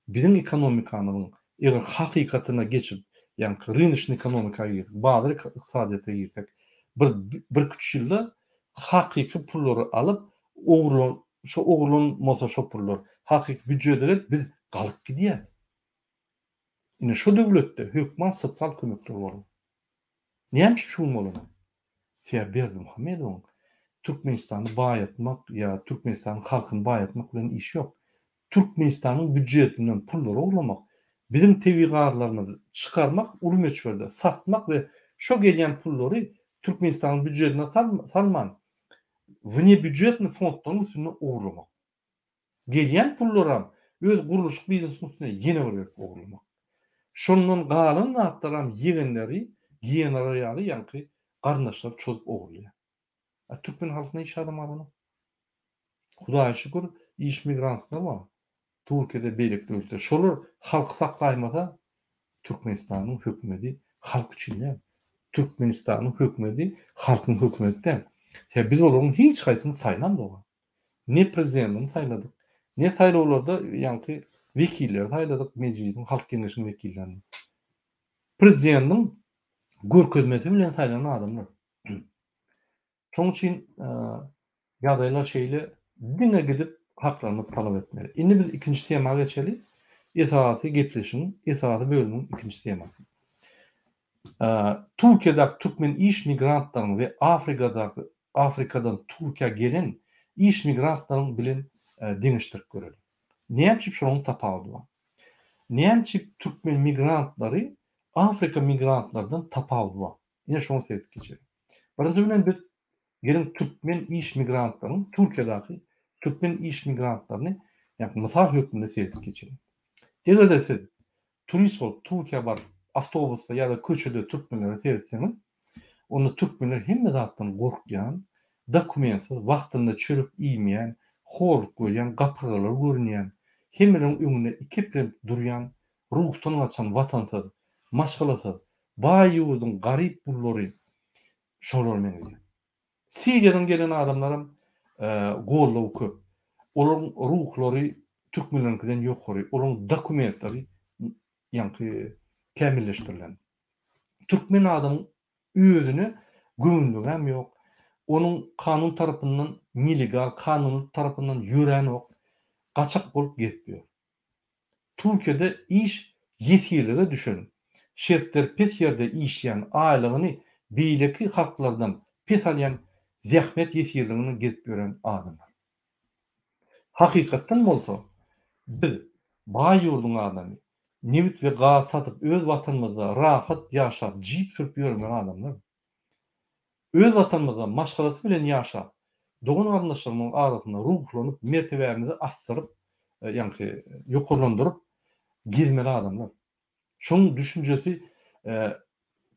Biziň ekonomikamyzyň eger hakykatyna geçip, ýaňky rynoçnyý ekonomika girsek, bazar ykdysadyýete girsek, bir birküç ýylda hakyky pullary alyp, ogurlan, şo ogurlanmasa şo pullar hakyky býujete gelip biz galyp gidýäs. Ine şo döwletde hökman sosial kömekler bolar. Näme üçin şu gün bolanok? Sebäbi Berdimuhamedowyň Türkmenistany baýatmak ýa Türkmenistanyň halkyny baýatmak bilen işi ýok. Türkmenistanyň býujetinden pullary ogurlamak, biziň tebigy gazlarymyzy çykarmak uly möçberde satmak we şo gelýän pullary Türkmenistanyň býujetine salman, wnebýujetnyý fondlaryň üstünde ogurlamak. Gelýän pullaram öz gurluşyk biznesiniň üstüne ýene bir gezek ogurlamak. Şondan galan zatlaram ýegenleri giýenalar ýaly ýaňky garyndaşlary çozup ogurlaýar. A türkmen halkyna hiç adam galanok. Hudaýa şükür iş migrantlar bar. Türkiýede beýleki döwletde. Şolar halky saklaýmasa Türkmenistanyň hökümedi halk üçin däl. Türkmenistanyň hökümedi halkyň hökümedi däl. Sebäbi biz olaryň hiç haýsyny saýlamzok. Ne prezidentini saýladyk, ne saýlawlarda ýaňky wekilleri saýladyk, Mejlisiň, Halk Geňeşiniň wekillerini. Prezidentiň görkezmesi bilen saýlanan adamlar. Şonuň üçin ýagdaýlar şeýle, diňe gidip haklarymyzy talap etmeli. Indi biz ikinji tema geçeli. Esasy gepleşigiň esasy bölümiň ikinji temasy. Türkiýedäki türkmen iş migrantlaryň we Afrikadaky Afrikadan Türkiýä gelen iş migrantlaryň bilen deňeşdirip göreliň. Näme üçin şolaryň tapawudy bar? Näme üçin türkmen migrantlary Afrika migrantlardan tapawudy bar? Ine şoňa seredip geçeliň. Birinji bilen biz geliň türkmen iş migrantlaryň Türkiýedäki türkmen iş migrantlaryny ýa mysal hökmünde seredip geçeliň. Eger-de siz Turist bolup Türkiýä baryp awtobusda ýa-da köçede türkmenlere seretseňiz, onda türkmenler hemme zatdan gorkýan, dokumentsiz, wagtynda çörek iýmeýän, horluk görýän, gapyrgalary görünýän, hemmeleriň öňünde ikeplenip durýan, ruhdan gaçan watansyz, maşgalasyz, baý ýurduň garyp gullary şolara meňzeýär. Siriýadan gelen adamlaram goldawy köp. Olaryň ruhlary türkmenleriňkiden ýokary, olaryň dokumentleri ýaňky kämilleşdirilen. Türkmen adamyň özüne göwünligem ýok. Onuň kanun tarapyndan nelegal, kanuny tarapyndan ýöränok, gaçak bolup gezip ýör. Türkiýede iş ýesirlige düşen, şertleri pes ýerde işleýän, aýlygyny beýleki halklardan pes alýan zähmet ýesirliginde gezip ýören adamlar. Hakykatdan bolsa, biz baý ýurduň adamy, nebit we gaz satyp öz watanymyzda rahat ýaşap jip sürüp ýörmeli adamlar. Öz watanymyzda maşgalasy bilen ýaşap, dogan-garyndaşlarymyzyň arasynda ruhlanyp mertebämizi asdyryp, ýaňky ýokarlandyryp gezmeli adamlar. Şonuň düşünjesi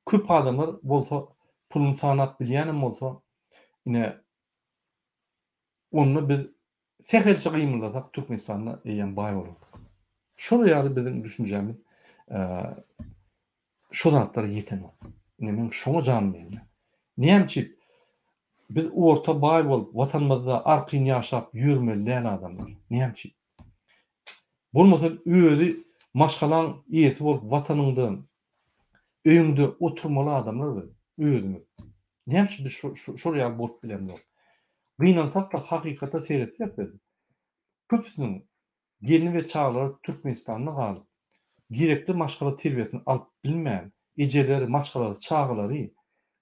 köp adamlar bolsa puluny sanap bilýänem bolsa, ine onda biz sähelçe gymyldasak Türkmenistanda eýýäm baý bolardyk. Şol ýaly biziň düşünjämiz şo zatlara ýetenok. Ine meň şoňa janym ýanýar. Näme üçin biz orta baý bolup watanymyzda arkaýyn ýaşap ýörmeli däl adamlar? Näme üçin? Bolmasa özi maşgalaň eýesi bolup watanyňda öýüňde oturmaly adamlar biz özümiz. Näme üçin biz şol ýaly bolup bilemzok? Gynansakda hakykata seretsek biz köpüsiniň gelni we çagalary Türkmenistanda galyp gerekli maşgala terbiýesini alyp bilmän ejeleri maşgalasy çagalary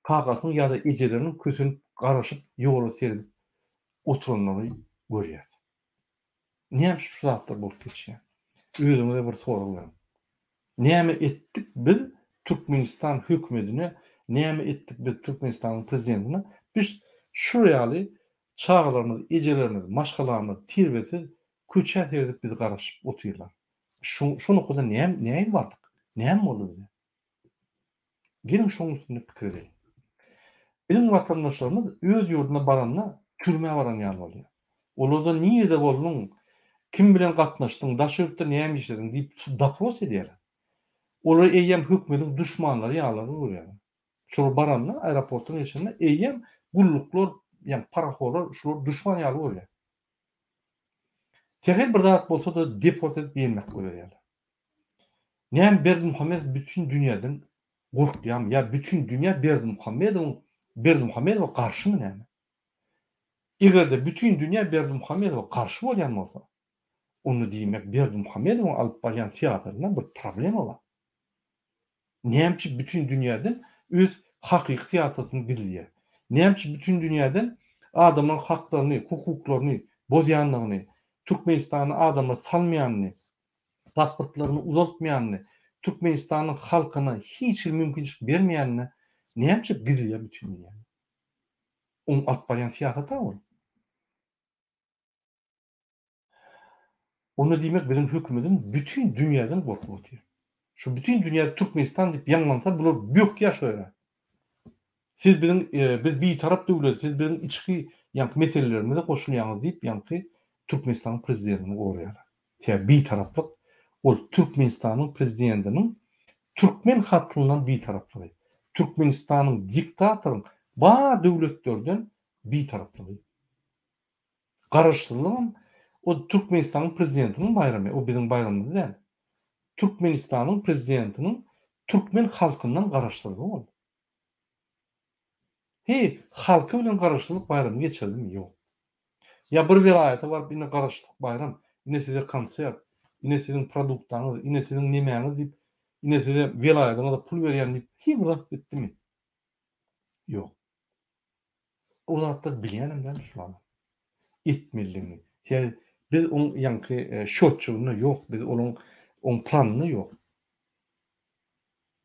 kakasynyň ýa-da ejeleriniň kösenip garaşyp ýola seredip oturanlary görýäs. Näme üçin şu zatlar bolup geçýär? Özüňize bir sorag beriň. Näme etdik biz Türkmenistan hökümedine, näme etdik biz Türkmenistanyň prezidentine? Biz şu ýaly çagalarymyz, ejelerimiz, maşgalamyz terbiýesiz köçä seredip bizi garaşyp otyrlar. Şu şu nokada näme nähili bardyk? Näme boldy bize? Geliň şoň üstünde pikir edeliň. Biziň watandaşlarymyz öz ýurduna baranda türmä baran ýaly bolýar. Olardan nirde bolduň, kim bilen gatnaşdyň, daşary ýurtda näme işlediň diýip dopros edýärler. Olary eýýäm hökümediň duşmanlary ýaly görýärler. Şolar baranda aeroportdan geçende eýýäm gulluklar, ýagny parahorlar şulary duşman ýaly görýär. Sähel bir zat bolsa-da deport edip ýeňmek goýberýärler. Näme Berdimuhamedow bütin dünýäden gorkýarmy ýa bütin dünýä Berdimuhamedowyň Berdimuhamedowa garşymy näme? Eger-de bütin dünýä Berdimuhamedowa garşy bolýan bolsa, onda diýmek Berdimuhamedowyň alyp barýan syýasatynda bir problema bar. Näme üçin bütin dünýäden öz hakyky syýasatyny gizleýär? Näme üçin bütin dünýäden adamlaryň haklaryny, hukuklaryny bozýandygyny, Türkmenistana adamlary salmaýanyny, pasportlaryny uzaltmaýanyny, Türkmenistanyň halkyna hiç hili mümkinçilik bermeýänini näme üçin gizleýär bütin dünýäden? Oň alyp barýan syýasaty-a ol. Onda diýmek biziň hökümetimiz bütin dünýäden gorkup otyr. Şu bütin dünýäde Türkmenistan diýip ýaňlansa bular bökýär şo ýere. Siz biziň biz bitarap döwlet, siz biziň içki ýaňky meselelerimize goşulýaňyz diýip ýaňky Türkmenistanyň prezidentini goraýarlar. Sebäbi bitaraplyk ol Türkmenistanyň prezidentiniň türkmen halkyndan bitaraplygy. Türkmenistanyň diktatoryň bar döwletlerden bitaraplygy. Garaşsyzlygam o Türkmenistanyň prezidentiniň baýramy, o biziň baýramymyz däl. Türkmenistanyň prezidentiniň türkmen halkyndan garaşsyzlygy ol. Heý, halky bilen garaşsyzlyk baýramyny geçirdimi? Ýok. Ýa bir welaýata baryp ine garaşsyzlyk baýram, ine size konsert, ine siziň produktaňyz, ine siziň nemäňiz diýip, ine size welaýatyňyza pul berýän diýip, hiý bir zat etdimi? Ýok. O zatlar bilýänem däl şu adam. Etmelidigini. Sebäbi biz oň ýaňky şotçugynda ýok, biz olaň oň planynda ýok.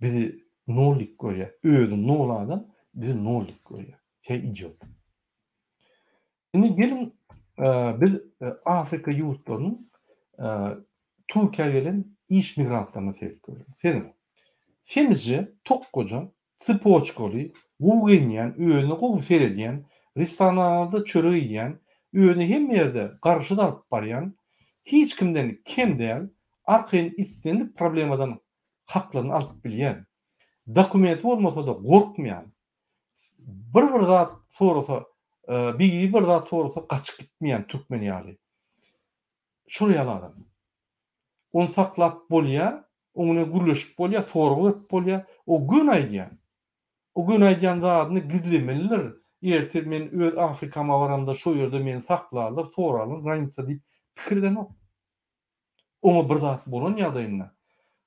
Bizi nol diýip görýär. Özi nol adam, bizi nol diýip görýär. Sen idiot. Indi geliň biz Afrika ýurtlarynyň Türkiýä gelen iş migrantlaryna seredip göreliň. Serediň. Semizje, tokgaja, Tsepoçkaly, gowy geýinýän, özüne gowy seredýän, restoranlarda çörek iýýän, özüni hemme ýerde garşy alyp barýan, hiç kimden kem däl, arkaýyn islendik problemadan haklaryny alyp bilýän, dokumenti bolmasa-da gorkmaýan, bir bir zat sorasa, biri bir zat sorasa gaçyp gitmeýän türkmen ýaly. Şol ýaly adam. Ony saklap bolýar, oň bilen gürleşip bolýar, sorag berip bolýar. O göni aýdýar. O göni aýdýan zadyny gizlemelidir. Ertir men öz Afrikama baramda şo ýerde meni saklarlar, sorarlar granica diýip pikir edenok. Oňa bir zat bolan ýagdaýynda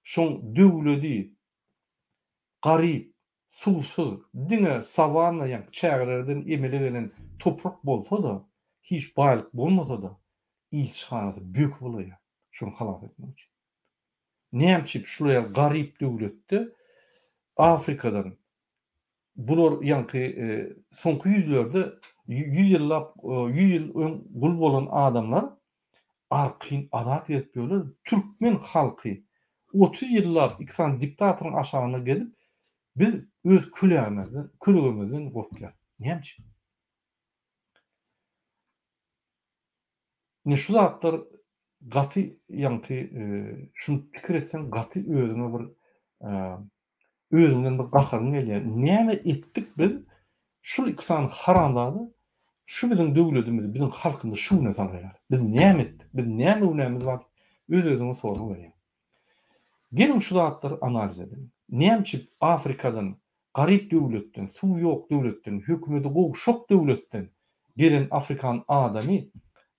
şoň döwledi garyp. Suwsuz, diňe sawanna ýa çägelerden emele gelen toprak bolsa-da, hiç baýlyk bolmasa-da, ilçihanasy böküp bolaýýar, şony halas etmek üçin. Näme üçin şular ýaly garyp döwletde Afrikadan bular ýaňky soňky ýüzlerde ýüz ýyllap ýüz ýyl öň gul bolan adamlar arkaýyn azat gezip ýörler. Türkmen halky 30 ýyllap iki sany diktatoryň aşagynda gezip biz öz kölegimizden kölegemizden gorkýas. Näme üçin? Ine şu zatlar gaty ýaňky şuny pikir etseň gaty özüňe bir özüňden bir gaharyň gelýär. Näme etdik biz şul iki sany haramzada şu biziň döwledimizi biziň halkymyzy şu güne salgaýar. Biz näme etdik? Biz näme günämiz bar diýip öz-özüňe sorag berýäň. Geliň şu zatlary analiz edeliň. Näme üçin Afrikadan garyp döwletden, suw ýok döwletden, hökümeti gowşak döwletden gelen afrikan adamy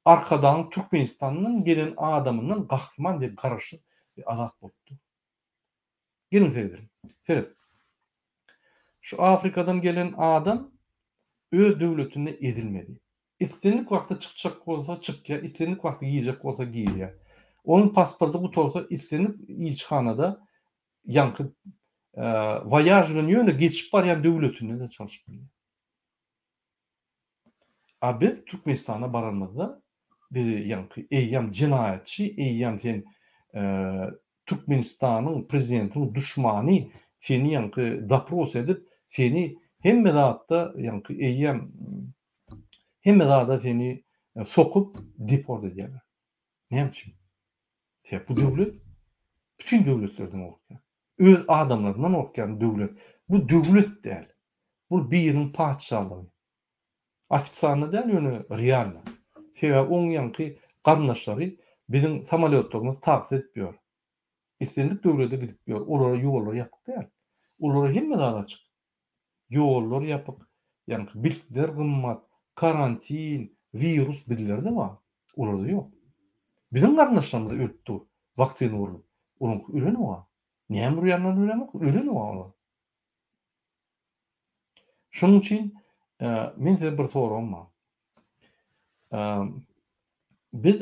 Arkadagyň Türkmenistandan gelen adamyndan gahryman we garaşsyz we azat bolupdyr. Geliň seredeliň. Seret. Şu Afrikadan gelen adam öz döwletinde ezilmedi. Islendik wagty çykjak bolsa çykýar, islendik wagty girjek bolsa girýär. Onuň pasporty gutarsa islendik ilçihanada ýaňky woýaž bilen ýöne geçip barýan döwletinde-de çalşyp bilýär. A biz Türkmenistana baranymyzda bizi ýaňky eýýäm jenaýatçy, eýýäm sen Türkmenistanyň prezidentiniň duşmany, seni ýaňky dopros edip, seni hemme zatda ýaňky eýýäm hemme zada seni sokup deport edýärler. Näme üçin? Sebäbi bu döwlet bütin döwletlerden gorkýar. Öz adamlaryndan gorkýan döwlet. Bu döwlet däl. Bu biriniň patyşalygy. Ofisialny däl, ýöne realny. Sebäbi oň ýaňky garyndaşlary biziň samolýotlarymyzy taksi edip ýör. Islendik döwlete gidip ýör. Olara ýollar ýapyk däl. Olara hemme zat açyk. Ýollar ýapyk, ýaňky biltler gymmat, karantin, wirus bizlerde bar, olarda ýok. Biziň garyndaşlarymyz ölüp dur, waksina urlup. Olaňky ölenok-a. Näme urýanlaryny bilemok, ölenok-a olar. Şonuň üçin men size bir soragym bar. Biz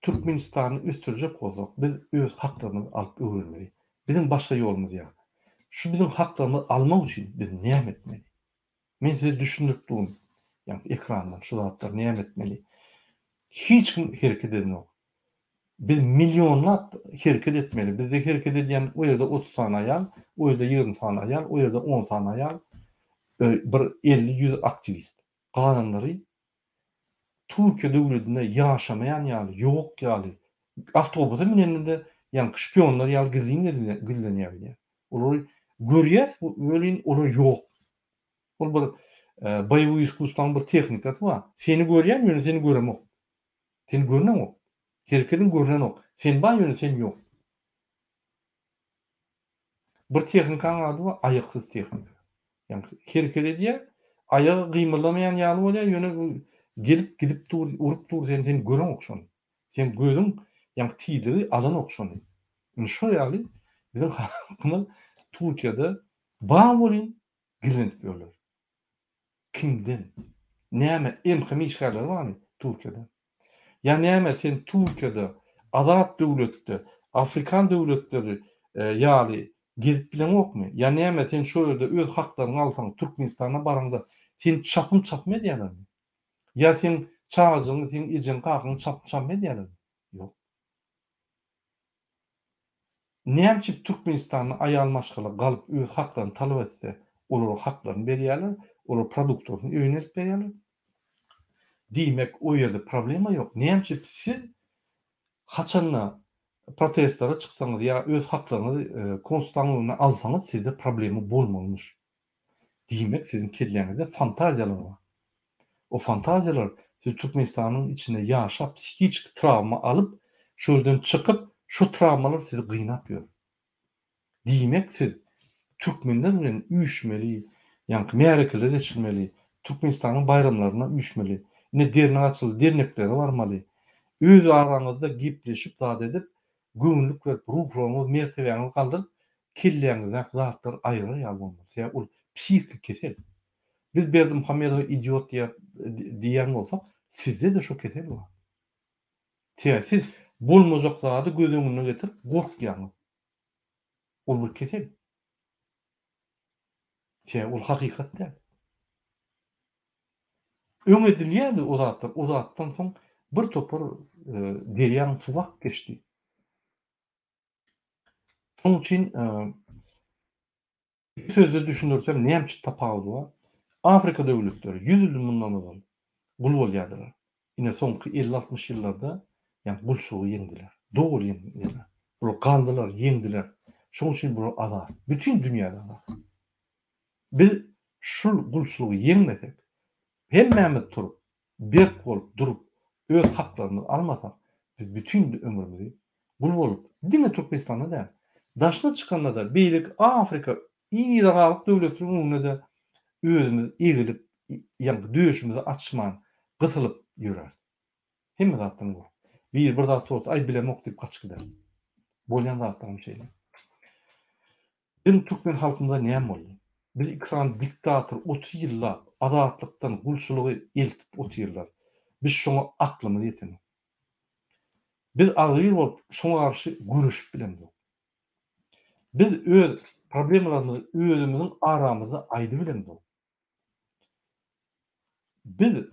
Türkmenistany ösdürjek bolsak, biz öz haklarymyzy alyp öwrenmeli. Biziň başga ýolumyz ýok. Şu biziň haklarymyzy almak üçin biz näme etmeli? Men size düşündirip durun, ýagny ekrandan şu zatlary näme etmeli? Hiç kim hereket edenok. Biz millionlap hereket etmeli. Bizde hereket edýän o ýerde 30 sany aýal, o ýerde 20 sany aýal, o ýerde 10 sany aýal, bir 50-100 aktiwist. Galanlary Türkiýe döwledinde ýaşamaýan ýaly, ýok ýaly, awtobusa mineninde ýaňky şpionlar ýaly gizlin gizlenýär bilýän. Olary görýäs welin olar ýok. Ol bir boýewoý iskusstwanyň bir tehnikasy bar. Seni görýän ýöne seni göremok. Sen görneňok. Herekediň görnenok. Sen bar ýöne sen ýok. Bir tehnikanyň ady bar, aýaksyz tehnika. Ýagny hereket edýär, aýagy gymyldamaýan ýaly bolýar, ýöne gelip gidip dur, urup dur seni, sen göreňok şony. Seň gözüň ýagny tizligi alanok şony. Indi şol ýaly biziň halkymyz Türkiýede bar welin gizlenip ýörler. Kimden? Näme MHM işgärleri barmy Türkiýede? Ýa näme sen Türkiýede azat döwletde Afrikan döwletleri ýaly gezip bileňokmy? Ýa näme sen şo ýerde öz haklaryňy alsaň Türkmenistana baraňda seni çapym çapym edýärlermi? Ýa seň çagajygyňy seň ejeň kakaňy çapym çapym edýärlermi? Ýok. Näme üçin Türkmenistanda aýal maşgala galyp öz haklaryny talap etse, olara haklaryny berýärler, olar produktlaryny öýüne eltip berýärler. Diýmek o ýerde problema ýok. Näme üçin siz haçanda protestlere çyksaňyz ýa öz haklaryňyzy konsultaň öňünde alsaňyz sizde problema bolmalymyş. Diýmek siziň kelläňizde fantaziýalar bar. O fantaziýalar siz Türkmenistanyň içinde ýaşap psihiçki trawma alyp şo ýerden çykyp şo trawmalar sizi gynap ýör. Diýmek siz türkmenler bilen üýşmeli, ýaňky märekeler geçirmeli, Türkmenistanyň baýramlaryna üýşmeli. Ine dernek açyldy, derneklere barmaly. Öz araňyzda gepleşip zat edip, göwünlik berip, ruhlaryňyzy, mertebäňizi galdyryp. Kelläňizdäki zatlary aýyrar ýaly bolmaly. Sebäbi ol psihiki kesel. Biz Berdimuhamedowa idiot diýýär diýýän bolsak, sizde-de şo kesel bar. Sebäbi siz bolmajak zady göz öňüne getirip gorkýaňyz. Ol bir kesel. Sebäbi ol hakykat däl. Öň edilýärdi o zatlar, o zatdan soň bir topar derýaň suwy akyp geçdi. Şonuň üçin bir sözde düşündirsem näme üçin tapawudy bar? Afrika döwletleri 100 ýyl mundan ozal gul bolýardylar. Ine soňky 50-60 ýyllarda ýa gulçulygy ýeňdiler. Doly ýeňdiler. Bular galdylar, ýeňdiler. Şonuň üçin bular azat. Bütin dünýäde azat. Biz şul gulçulygy ýeňmesek, hemmämiz turup, berk bolup durup, öz haklarymyzy almasak, biz bütin ömrümizi gul bolup, diňe Türkmenistanda däl, daşyna çykanda-da, beýleki Afrika, yza galyk döwletleriň öňünde-de özümiz egilip, ýaňky döşümizi açman, gysylyp ýöräris. Hemme zatdan gorkup. Biri bir zat sorasa, aý bilemok diýip gaçyp gideris. Bolýan zatlaram şeýle. Biziň türkmen halkymyza näme boldy? Biz iki sany diktator 30 ýyllap azatlykdan gulçulygy eltip otyrlar. Biz şoňa aklymyz ýetenok. Biz agzybir bolup şoňa garşy göreşip bilemzok. Biz öz problemalarymyzy özümiziň aramyzda aýdybilemzok. Biz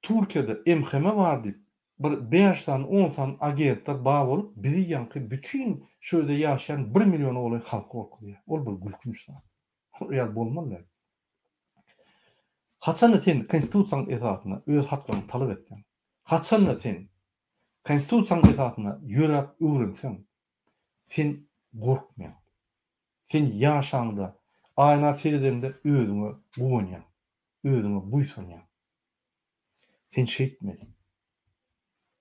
Türkiýede MHM bar diýip, bir bäş sany, on sany agentler bar bolup, bizi ýaňky bütin şu ýerde ýaşaýan bir milliona golaý halky gorkuzýar. Ol bir gülkünç zat. Ol ýaly bolmaly däl. Haçanda sen konstitusiýanyň esasynda öz haklaryňy talap etseň, haçanda sen konstitusiýanyň esasynda ýöräp öwrenseň, sen gorkmaýaň. Sen ýaşaňda, aýna seredeňde özüňe guwanýaň, özüňe buýsanýaň. Sen şeýtmeli.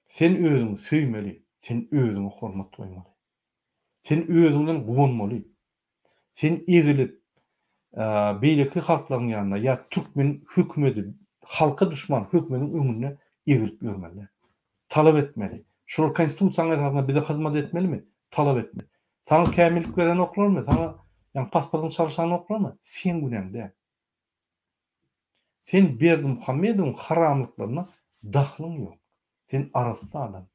Sen özüňi söýmeli, sen özüňe hormat goýmaly. Sen özüň bilen guwanmaly. Sen egilip, beýleki halklaryň ýanynda ýa türkmen hökümedi, halka duşman hökümediň öňünde egilip ýörmeli däl. Talap etmeli. Şolar konstitusiýanyň esasynda bize hyzmat etmelimi? Talap etmeli. Saňa kämillik berenoklarmy? Saňa ýa pasportyňy çalşanoklarmy? Seň günäň däl. Sen Berdimuhamedowyň haramlyklaryna dahlyň ýok. Sen arassa adam.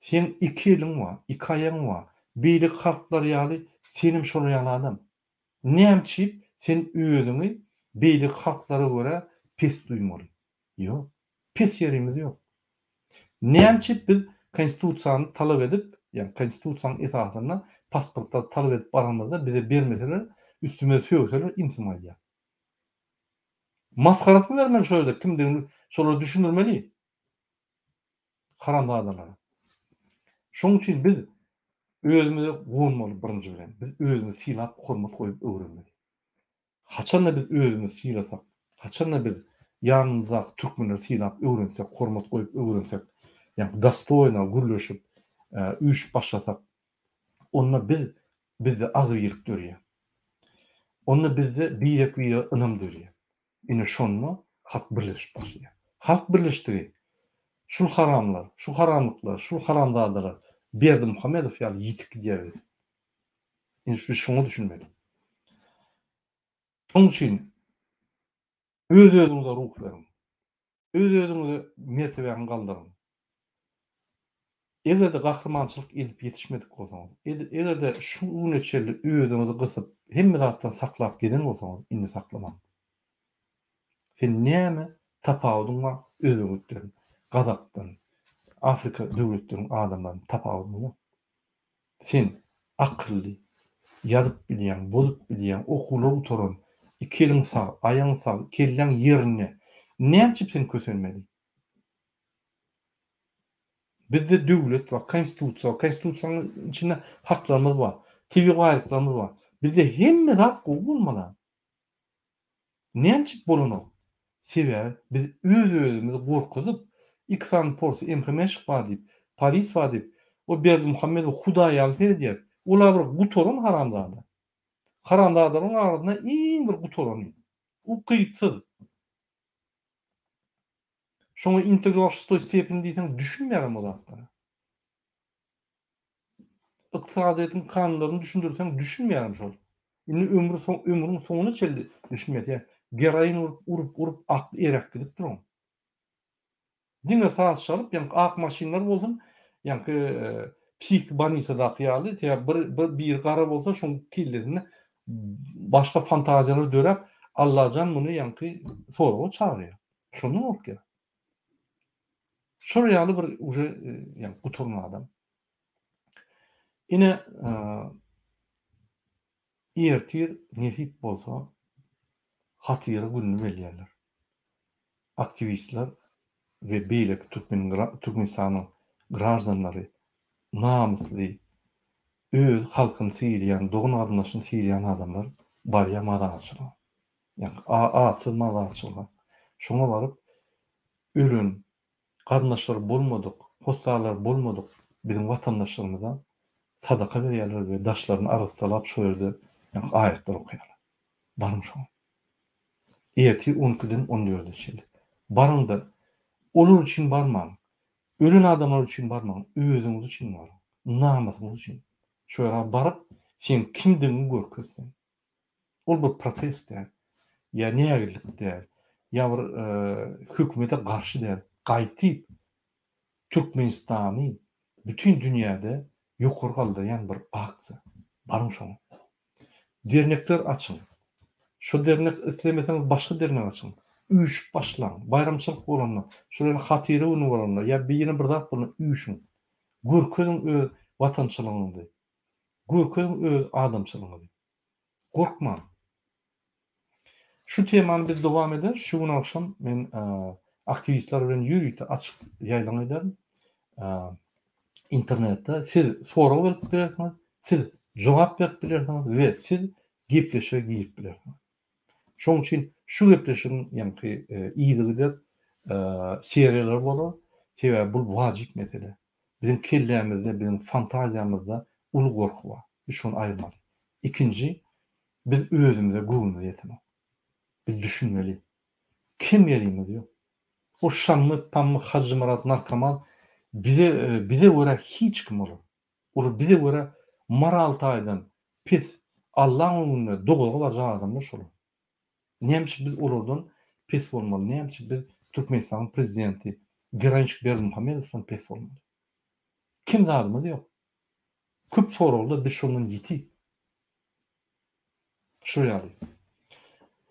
Seň iki eliň bar, iki aýagyň bar. Beýleki halklar ýaly senem şolar ýaly adam. Näme üçin sen özüňi beýleki halklara görä pes duýmaly? Ýok. Pes ýerimiz ýok. Näme üçin biz konstitusiýany talap edip, ýagny konstitusiýanyň esasynda pasportlary talap edip baranymyzda bize bermeseler, üstümize sögseler imsim gaýdýar. Masgarasyny bermeli şo ýerde kimdigini şolara düşündirmeli. Haramzadalara. Şonuň üçin biz özümize guwanmaly birinji bilen. Biz özümizi sylap, hormat goýup öwrenmeli. Haçanda biz özümizi sylasak, haçanda biz ýanymyzdaky türkmenleri sylap öwrensek, hormat goýup öwrensek, ýagny dostoýno gürleşip, üýşüp başlasak, onda biz bizde agzybirlik dörýär. Onda bizde birek-birege ynam dörýär. Ine şonda halk birleşip başlaýar. Halk birleşdigi şul haramlar, şu haramlyklar, şul haramzadalar Berdimuhamedow ýaly ýitip gidýär biz. Indi biz şoňa düşünmeli. Şonuň üçin öz-özüňize ruh beriň. Öz-özüňize mertebäňi galdyryň. Eger-de gahrymançylyk edip ýetişmedik bolsaňyz, eger-de şu güne çenli özüňizi gysyp, hemme zatdan saklap gezen bolsaňyz, indi saklamaň. Sen näme tapawudyň bar özbekden, gazakdan, Afrika döwletleriniň adamlaryndan tapawudyň ýok. Sen akylly, ýazyp bilýäň, bozup bilýäň, okuwlar gutaran, iki eliň sag, aýagyň sag, kelläň ýerinde. Näme üçin sen kösenmeli? Bizde döwlet bar, konstitusiýa bar, konstitusiýanyň içinde haklarymyz bar, tebigy baýlyklarymyz bar. Bizde hemme zat gowy bolmaly. Näme üçin bolanok? Sebäbi biz öz-özümizi gorkuzyp, iki sany porsy MHM-şik bar diýip, polis bar diýip, o Berdimuhamedowa hudaý ýaly seredýäris. Ol-a bir gutaran haramzada. Haramzadalaryň arasynda iň bir gutarany. Ukypsyz. Şoňa integral şestoý stepeni diýseň düşünmeýärem o zatlara. Ykdysadyýetiň kanunlaryny düşündirseň düşünmeýärem şol. Indi ömri soň ömrüň soňuna çenli düşünmez. Ýa geroin urup urup urup akly eräp gidipdir oň. Diňe saz çalyp ýaňky ak maşynlar bolsun ýaňky psihiki bolnisadaky ýaly sebäbi bir bir biri gara bolsa şoň kellesinde başga fantaziýalar döräp Allajan muny ýaňky soraga çagyrýar. Şondan gorkýar. Şol ýaly bir uje ýaňky gutaran adam. Ine ertir nesip bolsa hatyra gününi belleýärler. Aktiwistler we beýleki türkmen Türkmenistanyň graždanlary namysly öz halkyny sylaýan, dogan-garyndaşyny sylaýan adamlar barýar mazarçylyga. Ýagny atsyz mazarçylyga. Şoňa baryp ölen Garyndaşlary bolmadyk, hossarlary bolmadyk biziň watandaşlarymyza sadaka berýärler we daşlaryny arassalap şo ýerde ýaňky aýatlar okaýarlar. Baryň şoňa. Ertir on ikiden on dörde çenli. Baryňda olar üçin barmaň. Ölen adamlar üçin barmaň, özüňiz üçin baryň. Namysyňyz üçin. Şo ýere baryp seň kimdigiňi görkez sen. Ol bir protest däl, ýa nägillik däl, ýa bir hökümete garşy däl. Gaýtyp Türkmenistany bütin dünýäde ýokary galdyrýan bir aksiýa. Baryň şoňa. Dernekler açyň. Şo dernek islemeseňiz başga dernek açyň. Üýşüp başlaň. Baýramçylyk bolanda, şol ýaly hatyra güni bolanda ýa ýene bir zat bolanda üýşüň. Görkeziň öz watançylygyňyzy. Görkeziň öz adamçylygyňyzy. Gorkmaň. Şu temany biz dowam ederis. Şu gün agşam men aktiwistler bilen ýörite açyk ýaýlyň ederin. Internetde siz sorag berip bilersiňiz, siz jogap berip bilersiňiz we siz gepleşige girip bilersiňiz. Şonuň üçin şu gepleşigiň ýaňky yzygider seriýalary bolar. Sebäbi bu wajyp mesele. Biziň kellämizde, biziň fantaziýamyzda uly gorky bar. Biz şony aýyrmaly. Ikinji, biz özümize göwnümiz ýetenok. Biz düşünmeli. Kem ýerimiz ýok. O Şammy, Pammy, Hajymyrat narkoman bize bize görä hiç kim olar. Olar bize görä moral taýdan pes, Allaň öňünde dowzaha barjak adamlar şolar. Näme üçin biz olardan pes bolmaly? Näme üçin biz Türkmenistanyň prezidenti Geroinçik Berdimuhamedowdan pes bolmaly? Kem zadymyz ýok. Köp soraglar biz şondan ýiti. Şol ýaly.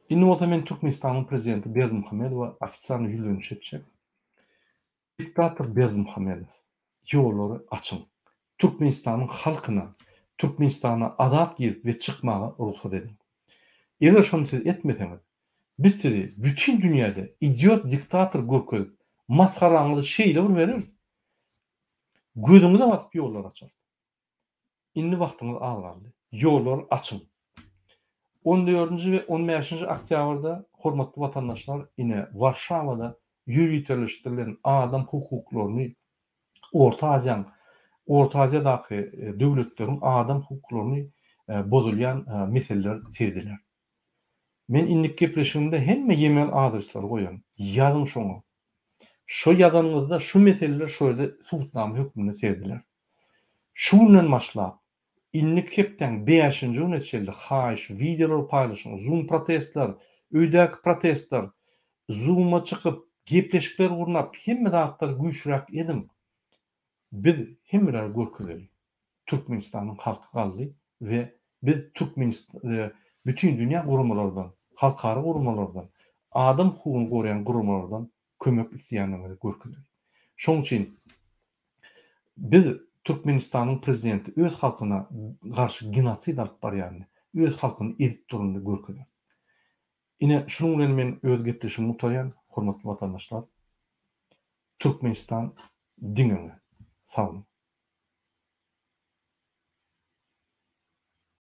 Indi bolsa men Türkmenistanyň prezidenti Berdimuhamedowa ofitsialny ýüzleniş etjek. Diktator Berdimuhamedow, ýollary açyň. Türkmenistanyň halkyna Türkmenistana azat girip we çykmaga rugsat ediň. Eger şony siz etmeseňiz, biz sizi bütin dünýäde idiot diktator görkezip, masgaraňyzy şeýle bir bereris, gözüňize basyp ýollary açarys. Indi wagtyňyz az galdy. Ýollary açyň. On dördünji we on bäşinji oktýabrda, hormatly watandaşlar, ine, Warşawada ýöriteleşdirilen adam hukuklaryny Orta Aziýaň, Orta Aziýadaky döwletleriň adam hukuklaryny bozulýan meseleler serediler. Men indiki gepleşigimde hemme e-mail adresleri goýaryn. Ýazyň şoňa. Şo ýazanyňyzda şu meseleler şo ýerde subutnama hökmünde serediler. Şu günden başlap, indiki hepdäň bäşinji gününe çenli haýyş wideolary paýlaşyň, zoom protestler, öýdäki protestler, zooma çykyp, gepleşikler gurnap, hemme zatlary güýçräk ediň. Biz hemmelere görkezeli. Türkmenistanyň halky galdy we biz Türkmenist bütin dünýä guramalardan, halkara guramalardan, adam hukugyny goraýan guramalardan kömek isleýändigimizi görkezeli. Şonuň üçin Biz Türkmenistanyň prezidenti öz halkyna garşy genosid alyp barýanyny, öz halkyny ezip duranyny görkezeris. Ine şunuň bilen men öz gepleşigimi gutarýan, hormatly watandaşlar. Türkmenistan diňe öňe. Sag boluň.